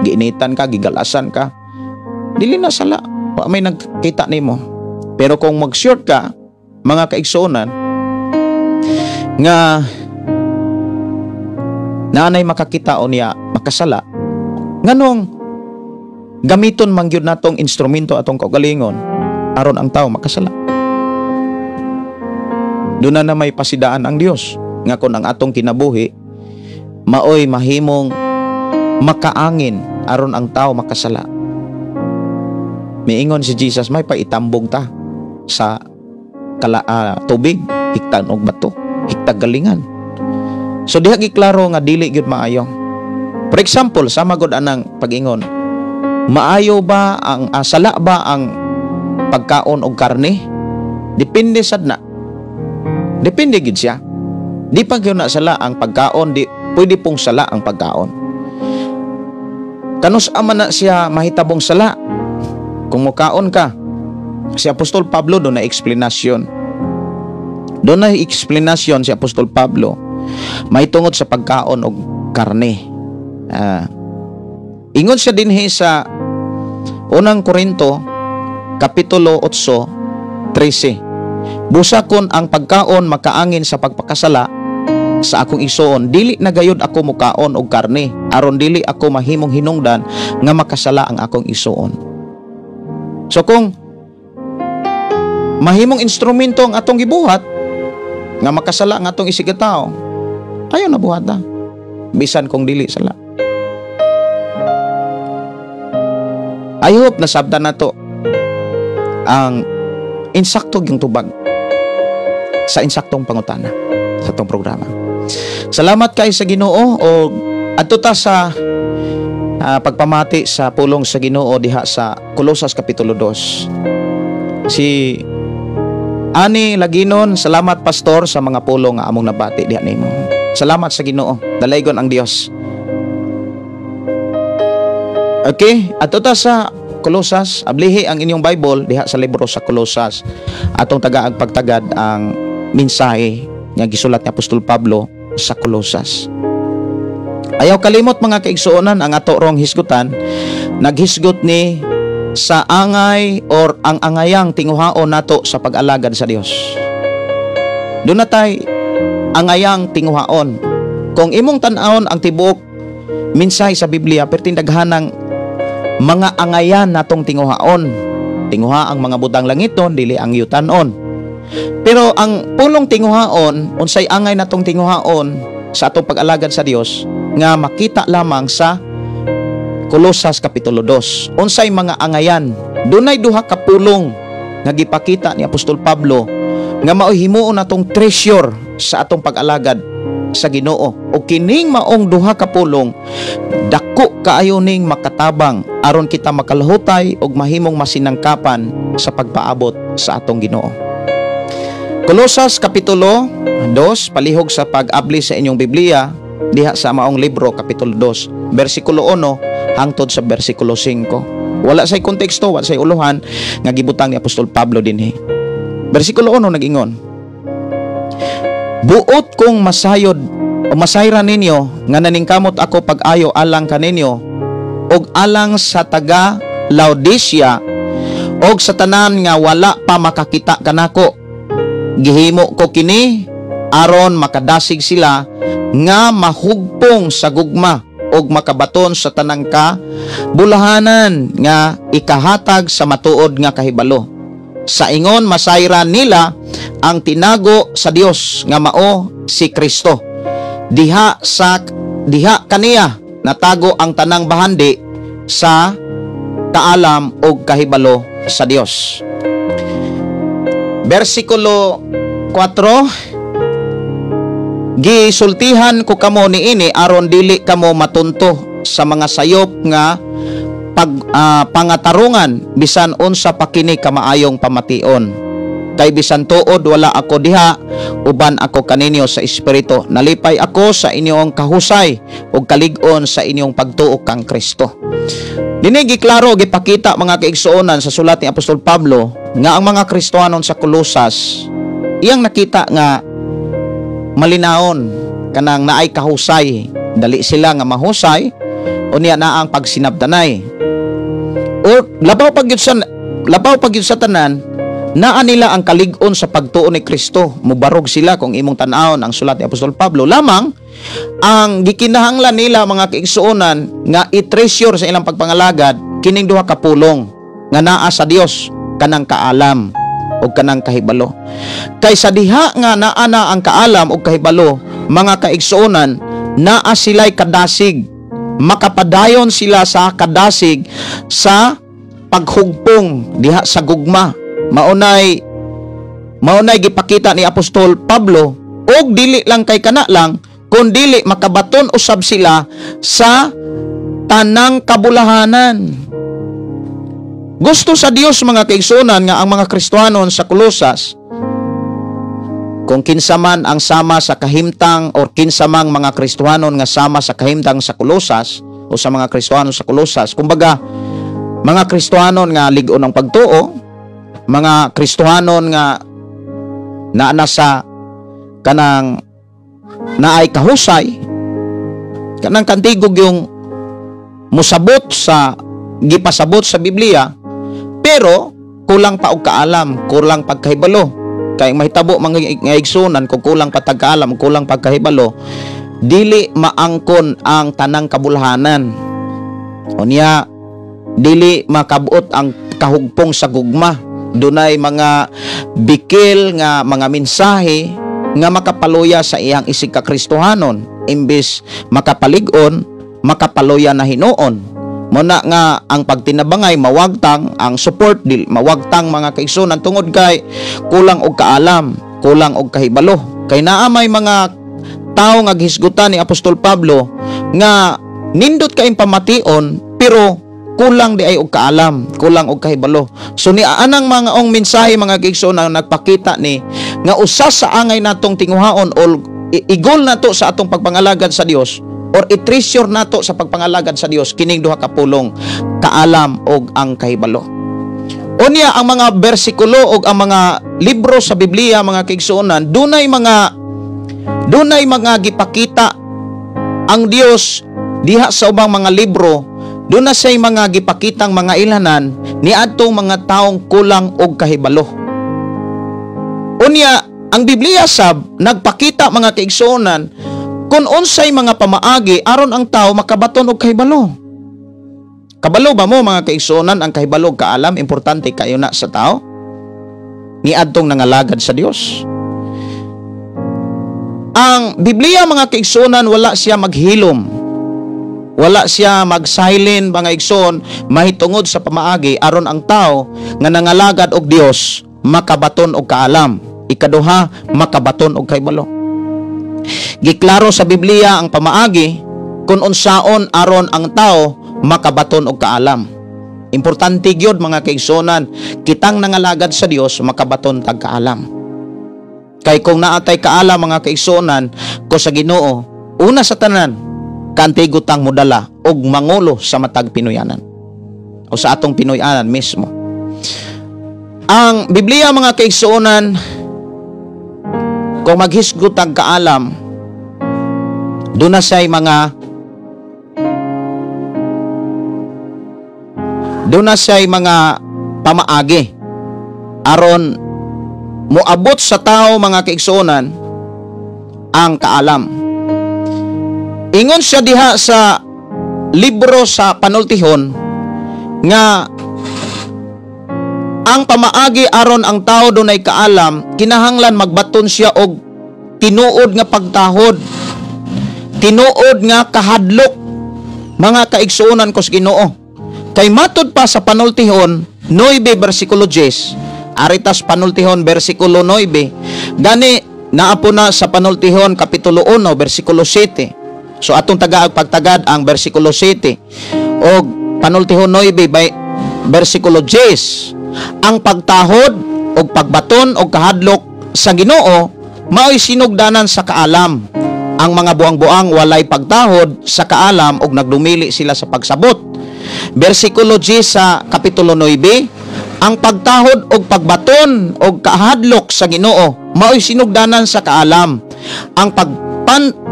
giinitan ka, gigalasan ka, dili na sala, wa may nagkita nimo. Pero kung mag-short ka, mga kaigsuonan, nga naanay makakita o niya makasala, nganong gamiton man gyud natong instrumento atong kaugalingon aron ang tao makasala. Doon na may pasidaan ang Dios nga kon ang atong kinabuhi maoy mahimong makaangin aron ang tao makasala. Miingon si Jesus, may paitambog ta sa tubig, higtan og bato, higtag galingan. So diha giklaro nga dili gyud maayo. For example, sama gud anang pag-ingon, maayo ba ang sala ba ang pagkaon og karne? Depende sad na. Depende gid siya. Di pa gyud na sala ang pagkaon, di pwede pong sala ang pagkaon. Kanus ama na siya mahitabong sala kung mukaon ka. Si Apostol Pablo do na explanation. Do na explanation si Apostol Pablo mahitungod sa pagkaon og karne. Ingon siya dinhi sa unang Korinto kapitulo 8:13. Busa kon ang pagkaon makaangin sa pagpakasala sa akong igsoon, dili na gayud ako mukaon og karne aron dili ako mahimong hinungdan nga makasala ang akong igsoon. So kung mahimong instrumento ang atong gibuhat nga makasala ang atong isigataw, ayaw na buhat na bisan kung dili sala. I hope nasabtan nato ang insakto yung tubag sa insaktong pangutana sa itong programa. Salamat kay sa Ginoo o adto ta sa pagpamati sa pulong sa Ginoo diha sa Kolosas kapitulo 2. Si Ani Laginon, salamat pastor sa mga pulong nga among nabati diha nimo. Salamat sa Ginoo. Dalaygon ang Dios. Okay, adto ta sa Kolosas, ablihi ang inyong Bible diha sa libro sa Kolosas. Atong tagaag pagtagad ang mensahe nga gisulat ni Apostol Pablo sa Kolosas. Ayaw kalimot, mga kaigsuonan, ang ato rong hisgutan naghisgot ni sa angay or ang angayang tinguhaon nato sa pag-alagad sa Dios. Duna tay angayang tinguhaon. Kung imong tan-awon ang tibuok mensahe sa Biblia, perting daghanang mga angayan natong tinguhaon. Tinguha ang mga butang langiton, dili ang yutanon. Pero ang pulong tinguhaon, unsay angay natong tinguhaon sa atong pag-alagad sa Dios nga makita lamang sa Kolosas Kapitulo 2. Unsay mga angayan? Dunay duha ka pulong nga gipakita ni Apostol Pablo nga mao'y himuon natong treasure sa atong pag-alagad sa Ginoo. O kining maong duha ka pulong, dako kaayo ning makatabang aron kita makalahutay og mahimong masinangkapan sa pagpaabot sa atong Ginoo. Kolosas Kapitulo 2, palihog sa pag-abli sa inyong Biblia diha sa maong libro, Kapitulo 2, bersikulo 1 hangtod sa bersikulo 5. Wala say konteksto, wala say uluhan nga gibutang ni Apostol Pablo dinhi. Bersikulo 1 nag-ingon, "Buot kong masayod o masayran ninyo nga naningkamot ako pag-ayo alang kaninyo ug alang sa taga Laodicea og sa tanan nga wala pa makakita kanako. Gihimo ko kini aron makadasig sila nga mahugpong sa gugma ug makabaton sa tanang ka bulahanan nga ikahatag sa matuod nga kahibalo. Sa ingon masayran nila ang tinago sa Dios nga mao si Kristo. Diha kaniya natago ang tanang bahandi sa kaalam ug kahibalo sa Dios." Bersikulo 4, "Gisultihan ko kamo niini aron dili kamo matunto sa mga sayop nga pangatarungan, bisan unsa pa kini kamaayong pamation. Kay bisan tuod wala ako diha, uban ako kaninyo sa espiritu. Nalipay ako sa inyong kahusay ug kalig-on sa inyong pagtuo kang Kristo." Dinhi giklaro, gipakita, mga kaigsuonan, sa sulat ni Apostol Pablo nga ang mga Kristohanon sa Kolosas iyang nakita nga malinawon, kanang naay kahusay, dali sila nga mahusay, unya naa ang pagsinabtanay. Or labaw pag gyud sa tanan, naa nila ang kalig-on sa pagtuo ni Kristo. Mubarog sila kung imong tan-awon ang sulat ni Apostol Pablo. Lamang ang gikinahanglan nila, mga kaigsuonan, nga i-treasure sa ilang pagpangalagad kining duha ka pulong nga naa sa Dios, kanang kaalam o kanang kahibalo. Kay sa diha nga naa na ang kaalam o kahibalo, mga kaigsuonan, naa sila'y kadasig. Makapadayon sila sa kadasig sa paghugpong diha sa gugma. Maunay gipakita ni Apostol Pablo, og dili lang kay kana lang, kun dili makabaton usab sila sa tanang kabulahanan. Gusto sa Dios, mga kaigsuonan, nga ang mga Kristohanon sa Kolosas, kung kinsa man ang sama sa kahimtang or kinsa mang mga Kristohanon nga sama sa kahimtang sa Kolosas o sa mga Kristohanon sa Kolosas, kumbaga mga Kristohanon nga lig-on ang pagtuo, mga Kristohanon nga naa sa kanang naay kahusay, kanang kantigog yung musabot sa gipasabot sa Biblia, pero kulang pa og kaalam, kulang pagkahibalo. Kay mahitabo, mga igsunan, kung kulang pa tag kaalam, kulang pagkahibalo, dili maangkon ang tanang kabulhanan. Unya dili makabuot ang kahugpong sa gugma. Dunay mga bikil nga mga mensahe nga makapaluya sa iyang isig ka Kristohanon. Imbis makapalig-on, makapaluya na hinuon. Muna nga ang pagtinabangay mawagtang, ang support dil mawagtang, mga kaigsunan, tungod kay kulang og kaalam, kulang og kahibalo. Kay naa may mga tawo nga gihisgutan ni Apostol Pablo nga nindot kay pamation pero kulang di ay og kaalam, kulang og kahibalo. So ni anang mga ong mensahe, mga kaigsuonan, nagpakita ni nga usa sa angay natong tinguhaon o igol nato sa atong pagpangalagad sa Dios or i-treasure nato sa pagpangalagad sa Dios kining duha ka pulong. kaalam og ang kahibalo. Unya ang mga bersikulo og ang mga libro sa Biblia, mga kaigsuonan, dunay mga gipakita ang Dios diha sa ubang mga libro. Duna say mga gipakitang mga ilhanan niadtong mga taong kulang og kahibalo. Unya ang Biblia sab nagpakita, mga kaigsuonan, kung unsay mga pamaagi aron ang tao makabaton og kahibalo. Kabalo ba mo, mga kaigsuonan, ang kahibalo og kaalam importante kayo na sa tao niadtong nangalagad sa Dios? Ang Biblia, mga kaigsuonan, wala siya maghilom. Wala siya mag-silent, mga igsoon, mahitungod sa pamaagi aron ang tao nga nangalagad og Dios makabaton og kaalam. Ikaduha, makabaton og kahibalo. Giklaro sa Biblia ang pamaagi kung unsaon aron ang tao makabaton og kaalam. Importante gyud, mga kaigsuonan, kitang nangalagad sa Dios makabaton tag kaalam. Kay kung naatay kaalam, mga kaigsuonan ko sa Ginoo, una sa tanan, kantigo tang modala og mangulo sa matag Pinoyanan o sa atong Pinoyanan mismo. Ang Biblia, mga kaigsuonan, kung maghisgot ang kaalam, duna siya'y mga pamaagi aron moabot sa tao, mga kaigsuonan, ang kaalam. Ingon siya diha sa libro sa Panultihon nga ang pamaagi aron ang tao dunay kaalam, kinahanglan magbaton siya og tinuod nga pagtahod, tinuod nga kahadlok, mga kaigsuonan ko sa Ginoo. Kay matud pa sa Panultihon 9 bersikulo 10, aritas Panultihon bersikulo 9, gani naapo na sa Panultihon kapitulo 1 bersikulo 7. So atong tagaag pagtagad ang bersikulo 7 og Panultihon 9 by bersikulo 10. Ang pagtahod og pagbaton og kahadlok sa Ginoo mao'y sinugdanan sa kaalam. Ang mga buang-buang walay pagtahod sa kaalam og nagdumili sila sa pagsabot. Bersikulo 10 sa kapitulo 9, ang pagtahod og pagbaton og kahadlok sa Ginoo mao'y sinugdanan sa kaalam. Ang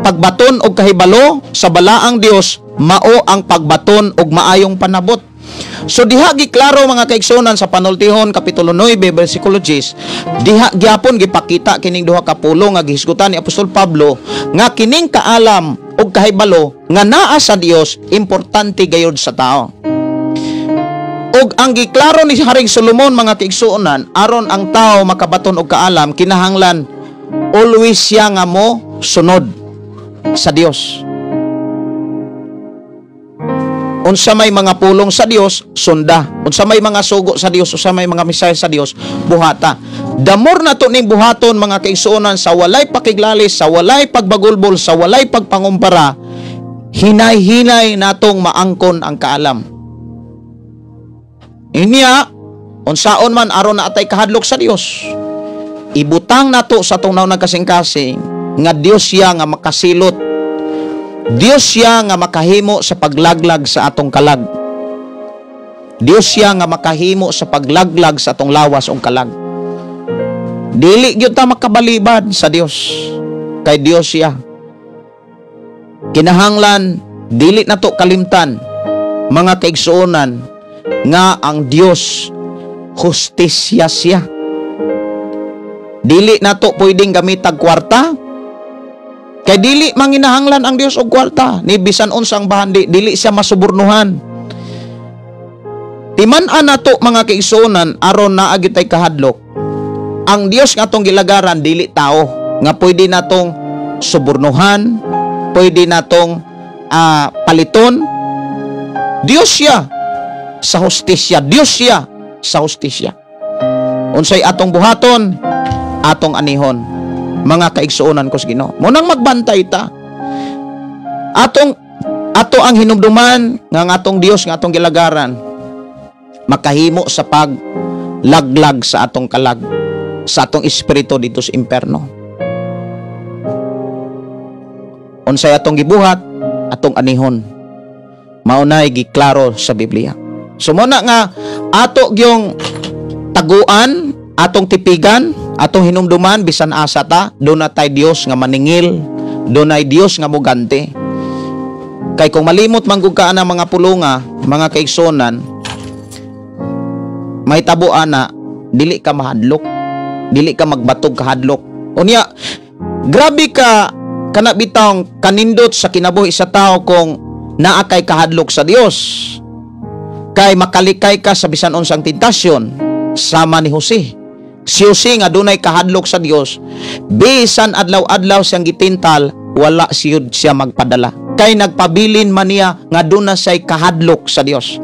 pagbaton og kahibalo sa balaang Dios mao ang pagbaton og maayong panabot. So diha giklaro, mga kaigsuonan, sa Panultihon kapitulo 9 bersikulo 10, diha gyapon gipakita kining duha ka pulong nga gihisgutan ni Apostol Pablo nga kining kaalam og kahibalo nga naa sa Dios importante gayud sa tao. Og ang giklaro ni Haring Solomon, mga kaigsuonan, aron ang tao makabaton og kaalam, kinahanglan always siya nga mo sunod sa Dios. Unsa may mga pulong sa Dios, sunda. Unsa may mga sugo sa Dios, unsa may mga mensahe sa Dios, buhata. The more nato ning buhaton, mga kaigsuonan, sa walay pakiglalis, sa walay pagbagulbol, sa walay pagpangumpara, hinay-hinay natong maangkon ang kaalam. Inya, unsaon man aron na atay kahadlok sa Dios, ibutang nato sa atong naunang kasing-kasing nga Dios siya nga makasilot. Dios siya nga makahimo sa paglaglag sa atong kalag. Dios siya nga makahimo sa paglaglag sa atong lawas ug kalag. Dili gyud ta makabalibad sa Dios. Kay Dios siya. Kinahanglan dili nato kalimtan, mga kaigsuonan, nga ang Dios hustisya siya. Dili nato pwedeng gamitag kwarta. Kay dili manginahanglan ang Dios og kwarta, ni bisan unsang bahandi dili siya masubornuhan. Timan-an nato, mga kaigsuonan, aron naa gyud tay kahadlok. Ang Dios nga atong gilagaran dili tao nga pwede natong subornuhan, pwede natong paliton. Dios siya sa hustisya, Dios siya sa hustisya. Unsay atong buhaton, atong anihon, mga kaigsuonan ko sa Ginoo. Munang magbantay ta. Ato ang hinumduman nga ang atong Dios nga atong gilagaran makahimo sa paglaglag sa atong kalag, sa atong espiritu dito sa imperno. Unsay atong gibuhat, atong anihon. Maunay giklaro sa Biblia. So mao na nga ato gyung taguan, atong tipigan, atong hinumduman, bisan asa ta, duna tay Dios nga maningil, dunay Dios nga muganti. Kay kung malimot man gud ka ana, mga pulunga, mga kaigsunan, mahitabo ana, dili ka mahadlok, dili ka magbatog kahadlok. Unya, grabe ka kana bitawng kanindot sa kinabuhi sa tao kung naa kay kahadlok sa Dios. Kay makalikay ka sa bisan unsang tentasyon, sama ni Jose. Si Jose nga dunay kahadlok sa Dios, bisan adlaw-adlaw siyang gitintal, wala siyud siya magpadala. Kay nagpabilin man niya nga duna siya'y kahadlok sa Dios.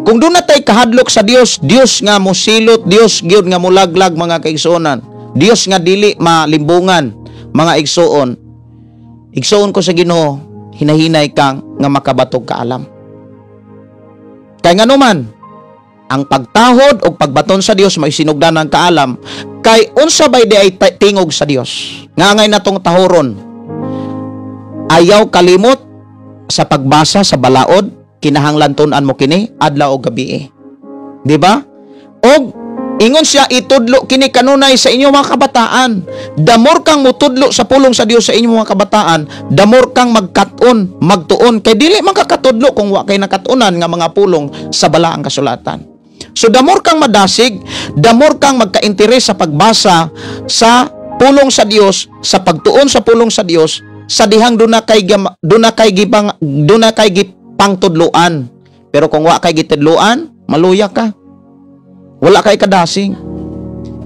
Kung duna tay kahadlok sa Dios, Dios nga mosilot, Dios gyud nga mulaglag, mga kaigsuonan. Dios nga dili malimbungan, mga igsuon. Igsuon ko sa Ginoo, hinahinay kang nga makabatog kaalam. Kay nganuman, ang pagtahod o pagbaton sa Dios may sinugdan ng kaalam, kay unsa bay di ay tingog sa Dios nga angay natong tahoron? Ayaw kalimot sa pagbasa sa balaod, kinahanglan tun-an mo kini adlaw o gabi, di ba? Og ingon siya, itudlo kini kanunay sa inyong mga kabataan. The more kang mutudlo sa pulong sa Dios sa inyong mga kabataan, the more kang magkat-on, magtuon, kay dili man kakatudlo kung wa kay nakat-unan nga mga pulong sa balaang kasulatan. So the more kang madasig, the more kang magka-interes sa pagbasa sa pulong sa Dios, sa pagtuon sa pulong sa Dios, sa dihang duna kay gipangtudloan. Pero kung wa kay gitudloan, maluya ka. Wala kay kadasig.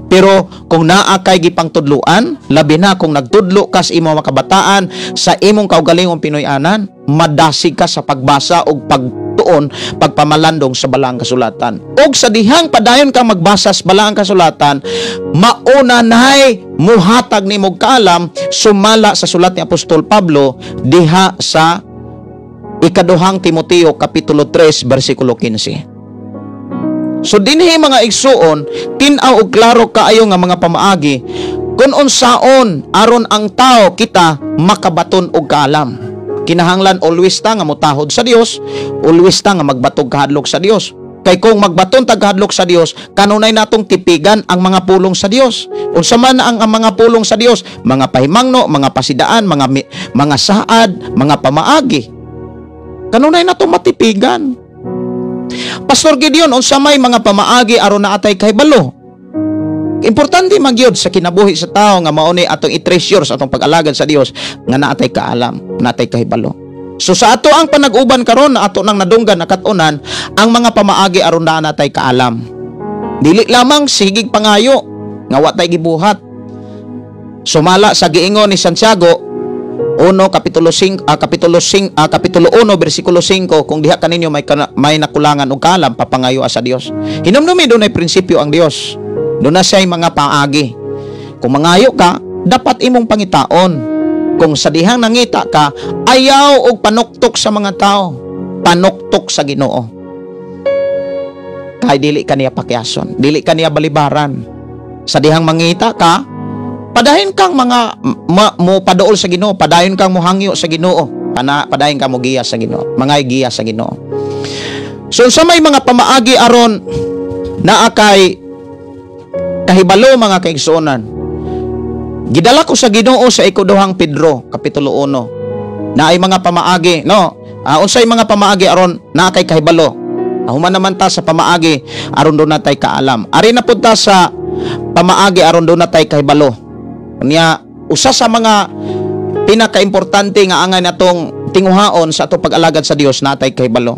Pero kung naa kay gipangtudloan, labi na kung nagtudlo ka sa imong mga kabataan sa imong kaugalingong Pinoy-anan, madasig ka sa pagbasa og pagtuon, pagpamalandong sa balaang kasulatan. Og sa dihang padayon kang magbasa sa balaang kasulatan, mauna nay muhatag nimo kaalam, sumala sa sulat ni Apostol Pablo diha sa Ikaduhang Timoteo kapitulo 3 bersikulo 15. So dinhi, mga igsuon, tin-aw og klaro kaayo nga mga pamaagi kung unsaon aron ang tao, kita, makabaton og kaalam. Kinahanglan always ta nga motahod sa Dios, always ta nga magbatog kahadlok sa Dios. Kay kung magbaton tag kahadlok sa Dios, kanunay natong tipigan ang mga pulong sa Dios. Unsa man ang mga pulong sa Dios? Mga pahimangno, mga pasidaan, mga saad, mga pamaagi. Kanunay natong matipigan. Pastor Gideon, unsa may mga pamaagi aron naa tay kahibalo? Importante man gyud sa kinabuhi sa tao nga mao ni atong i-treasure sa atong pag-alagad sa Dios nga naa tay kaalam, naa tay kahibalo. So sa ato ang panag-uban karon, ato nang nadunggan, nakat-unan ang mga pamaagi aron naa natay kaalam. Dili lamang sigig pangayo nga wa tay gibuhat. Sumala sa giingon ni Santiago 1 kapitulo 5, kapitulo 5, kapitulo 1 bersikulo 5, kung diha kaninyo may nakulangan og kaalam, papangayo sa Dios. Hinumdumi, dunay prinsipyo ang Dios. Duna siya'y mga paagi. Kung mangayo ka, dapat imong pangitaon. Kung sa dihang nangita ka, ayaw og panuktok sa mga tao, panuktok sa Ginoo. Kay dili ka niya pakyason, dili ka niya balibaran. Sa dihang mangita ka, padayon kang mo paduol sa Ginoo, padayon kang mohangyo sa Ginoo, padayon kang mo giya sa Ginoo, mga giya sa Ginoo. So sa may mga pamaagi aron naa kay kahibalo, mga kaigsuonan, gidala ko sa Ginoo sa Ikaduhang Pedro kapitulo 1 na ay mga pamaagi, no? Unsay mga pamaagi aron naa kay kahibalo? Human naman ta sa pamaagi aron duna tay kaalam. Ari na pud ta sa pamaagi aron duna tay kahibalo. Unya, usa sa mga pinakaimportante nga angay natong tinguhaon sa atong pag-alagad sa Dios, natay kahibalo.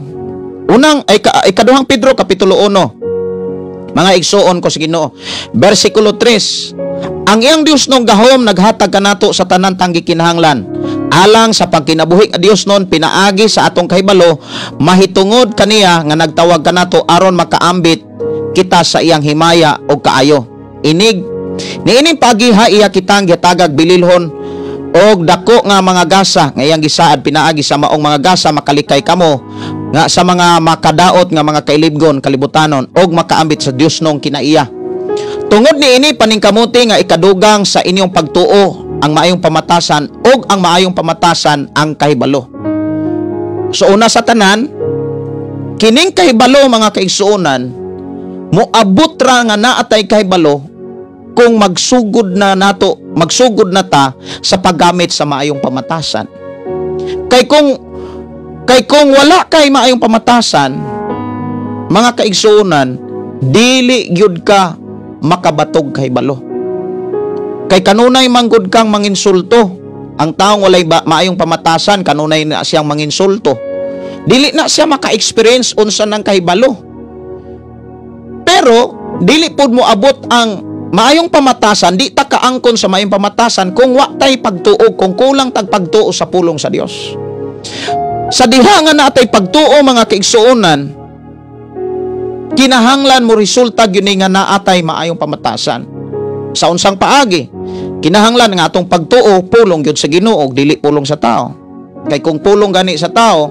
Unang ay Ikaduhang Pedro kapitulo 1. Mga igsuon ko sa Ginoo. Bersikulo 3. Ang iyang Dios nung gahom naghatag kanato sa tanan tang gikinahanglan alang sa pagkinabuhi nga Dios nun pinaagi sa atong kahibalo mahitungod kaniya nga nagtawag kanato aron makaambit kita sa iyang himaya o kaayo. Inig niining pagiha iya kitang gitagag bililhon og dako nga mga gasa nga iyang gisaad, pinaagi sa maong mga gasa makalikay kamo nga sa mga makadaot nga mga kailibgon kalibutanon og makaambit sa Dios nong kinaiya. Tungod niini, paningkamuti nga ikadugang sa inyong pagtuo ang maayong pamatasan, ug ang maayong pamatasan ang kahibalo. So una sa tanan, Kining kahibalo, mga kaigsuonan, moabot ra nga naatay kahibalo kung magsugod na nato, magsugod na ta sa paggamit sa maayong pamatasan. Kay kung wala kay maayong pamatasan, mga kaigsuonan, dili gyud ka makabatog kahibalo. Kay kanunay manggod kang manginsulto. Ang taong walay maayong pamatasan, kanunay na siyang manginsulto. Dili na siya maka-experience unsa nang kahibalo. Pero dili pud mo abot ang maayong pamatasan, di ta kaangkon sa maayong pamatasan kung wa tay pagtuo, kung kulang tag pagtuo sa pulong sa Dios. Sa diha nga natay pagtuo, mga kaigsuonan, kinahanglan mo resulta gyud ni nga naatay maayong pamatasan. Sa unsang paagi? Kinahanglan nga atong pagtuo pulong gyud sa Ginoo, dili pulong sa tao. Kay kung pulong gani sa tao,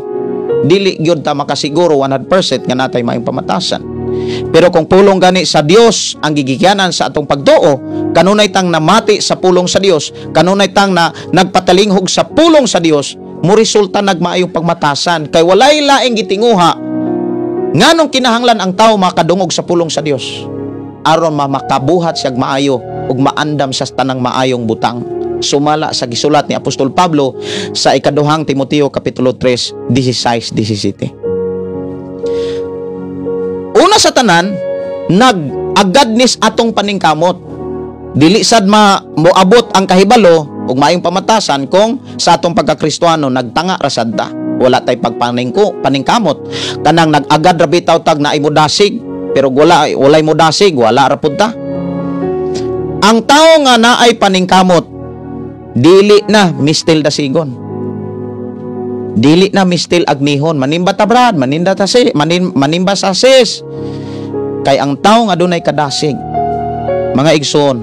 dili gyud ta makasiguro 100% nga natay maayong pamatasan. Pero kung pulong gani sa Dios ang gigikanan sa atong pagtuo, kanunay tang namati sa pulong sa Dios, kanunay tang na nagpatalinghog sa pulong sa Dios, mo resulta nagmaayong pagmatasan kay walay laing gitinguha. Nganong kinahanglan ang tao makadungog sa pulong sa Dios? Aron makabuhat siyag maayo ug maandam sa tanang maayong butang. Sumala sa gisulat ni Apostol Pablo sa ikaduhang Timoteo kapitulo 3, 16, 17. Una sa tanan, nag-agad nis atong paningkamot. Dili sad ma moabot ang kahibalo ug maayong pamatasan kung sa atong pagkakristuano nagtanga ra sad ta. Wala tay paningkamot. Kanang nag-agad ra bitaw tag naay modasig, pero walay modasig, wala ra pud ta. Ang tao nga naay paningkamot, dili na mistil dasigon. Dili na mistil agnihon, manimba ta brad, maninda ta si, manimba sa sis. Kay ang tao nga dunay kadasig, mga igsoon,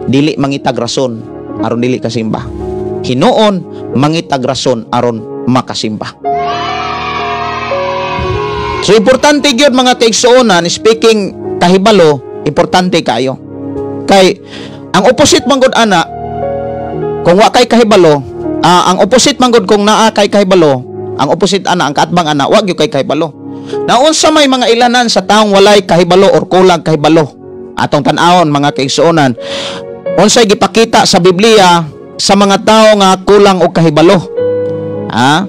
dili mangitag rason aron dili kasimba. Hinuon mangitag rason aron makasimba. So importante gyud, mga kaigsuonan, speaking kahibalo, importante kayo. Kay ang opposite man gud ana, kung wa kay kahibalo, ang opposite man gud kung naa kay kahibalo, ang opposite ana, ang kaatbang ana, wa gyud kay kahibalo. Naunsa may mga ilanan sa taong walay kahibalo or kulang kahibalo? Atong tan-awon, mga kaigsuonan. Unsay gipakita sa Biblia sa mga tao nga kulang og kahibalo? Ha?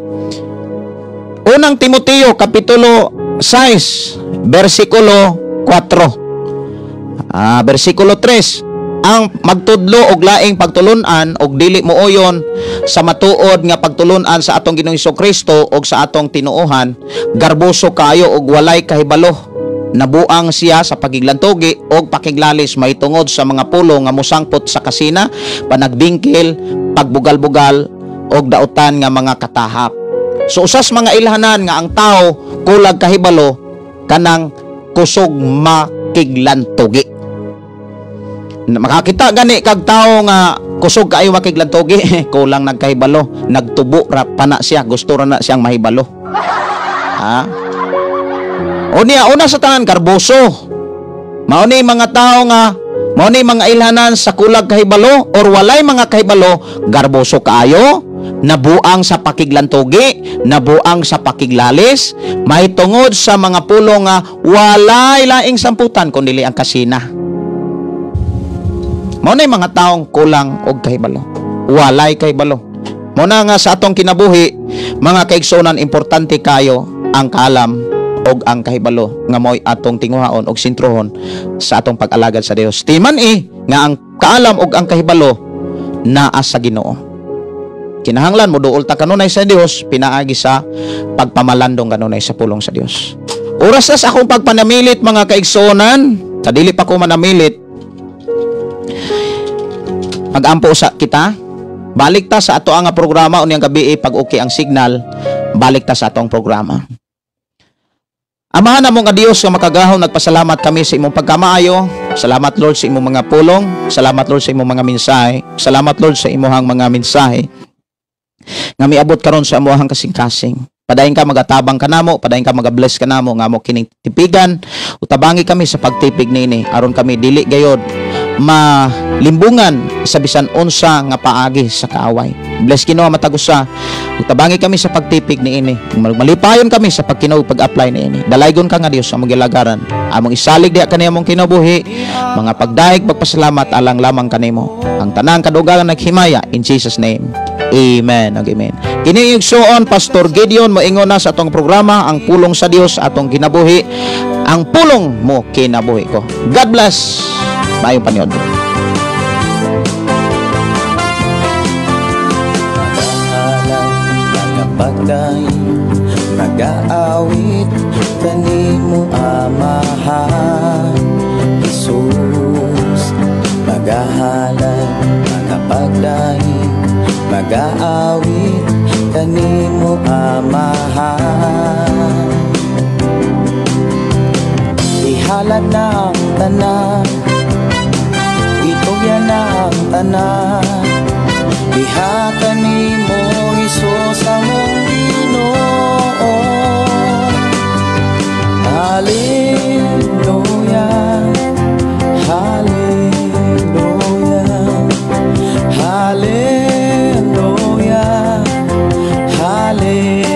Unang Timoteo kapitulo 6 bersikulo 4. Bersikulo 3. Ang magtudlo og laing pagtulun-an og dili mooyon sa matuod nga pagtulun-an sa atong Ginoong Kristo og sa atong tinuohan, garboso kaayo og walay kahibalo. Nabuang siya sa pagiglantugi og pakiglalis mahitungod sa mga pulong nga mosangpot sa kasina, panagbingkil, pagbugal-bugal og dautan nga mga katahap. So usas mga ilhanan nga ang tao kulag kahibalo, kanang kusog makiglantugi. Makakita gani kag tao nga kusog kaayo makiglantugi, kulang nagkahibalo, nagtubo ra pa na siya, gusto ra na siyang mahibalo. Ha? O niya, una sa tanan, garboso. Mao ni mga tao nga, mao ni mga ilhanan sa kulag kahibalo or walay mga kahibalo, garboso kaayo, nabuang sa pakiglantugi, nabuang sa pakiglalis, mahitungod sa mga pulong nga walay laing samputan kun dili ang kasina. Mao na mga taong kulang og kahibalo, walay kahibalo. Mao na nga sa atong kinabuhi, mga kaigsuonan, importante kayo ang kaalam og ang kahibalo nga mo'y atong tinguhaon og sentruhon sa atong pag-alagad sa Dios. Timan nga ang kaalam og ang kahibalo naa sa Ginoo. Kinahanglan mo duol ta kanunay sa Dios pinaagi sa pagpamalandong kanunay sa pulong sa Dios. Oras na sa akong pagpanamilit, mga kaigsuonan, sa dili pa ko manamilit, magampo sa kita. Balik ta sa ato ang programa unyang gabi pag okay ang signal, balik ta sa atong programa. Amahan namo nga Dios nga makagahom, nagpasalamat kami sa imong pagkamaayo. Salamat, Lord, sa imong mga pulong. Salamat, Lord, sa imong mga mensahe. Salamat, Lord, sa imong mga mensahe nga miabot karon sa amohang kasing-kasing. Padayon ka magatabang kanamo, padayon ka magabless kanamo nga mo kining tipigan. Utabangi kami sa pagtipig nini aron kami dili gayod malimbungan sa bisan unsa nga paagi sa kaaway. Bless Ginoo matag usa Ug tabangi kami sa pagtipig niini. Malipayon kami sa pagkinaw pag-apply niini. Dalaygon ka nga Dios among gilagaran. Among isalig diha kani among kinabuhi, mga pagdayeg, pagpasalamat alang lamang kanimo. Ang tanang kadugangan naghimaya in Jesus' name. Amen ug amen. Kini igsuon Pastor Gideon, moingon na sa atong programa, Ang Pulong sa Dios atong kinabuhi. Ang pulong mo kinabuhi ko. God bless. Maayong paniudto. Pagday nagaawit kanimo, Amahan Jesus, magahalad, magapagday, magaawit kanimo, Amahan. Ihalad na ang tanan, itugyan na ang tanan, diha kanimo Hesus among Ginoo. Hallelujah, hallelujah, hallelujah, hallelujah,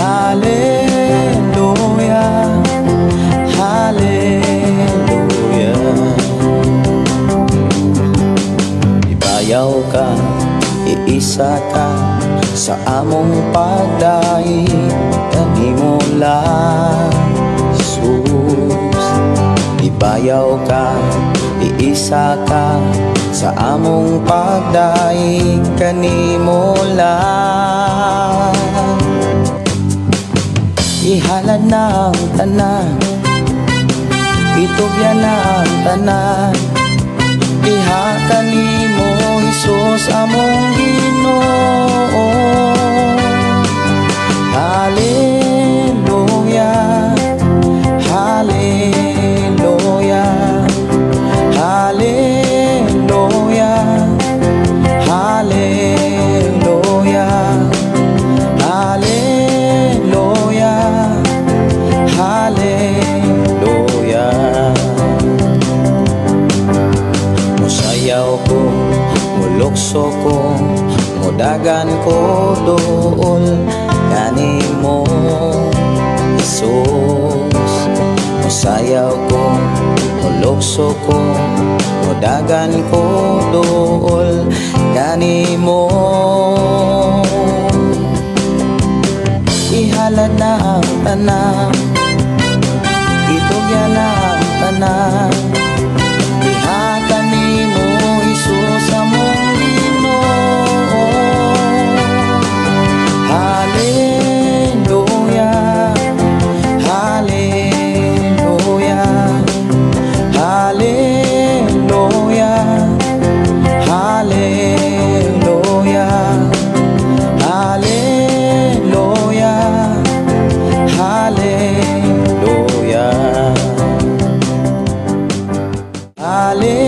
hallelujah, hallelujah. Ibayaw ka, iisa ka sa among pagdaig kanimo lang, Jesus. Ibayaw ka, iisa ka sa among pagdaig kanimo lang. Ihalad na ang tanan, itugyan na ang tanan, diha kanimo Hesus among Ginoo. Hallelujah, hallelujah, hallelujah, hallelujah, hallelujah, hallelujah. Musayaw ko, mulukso ko, mudagan ko dool kanimo, Jesus. Musayaw ko, mulukso ko, mudagan ko dool kanimo. Ihalad na ang tanan, itugyan na ang tanan, diha kanimo Hesus among Ginoo. Hallelujah, hallelujah, hallelujah, hallelujah, hallelujah, hallelujah. Hallelujah.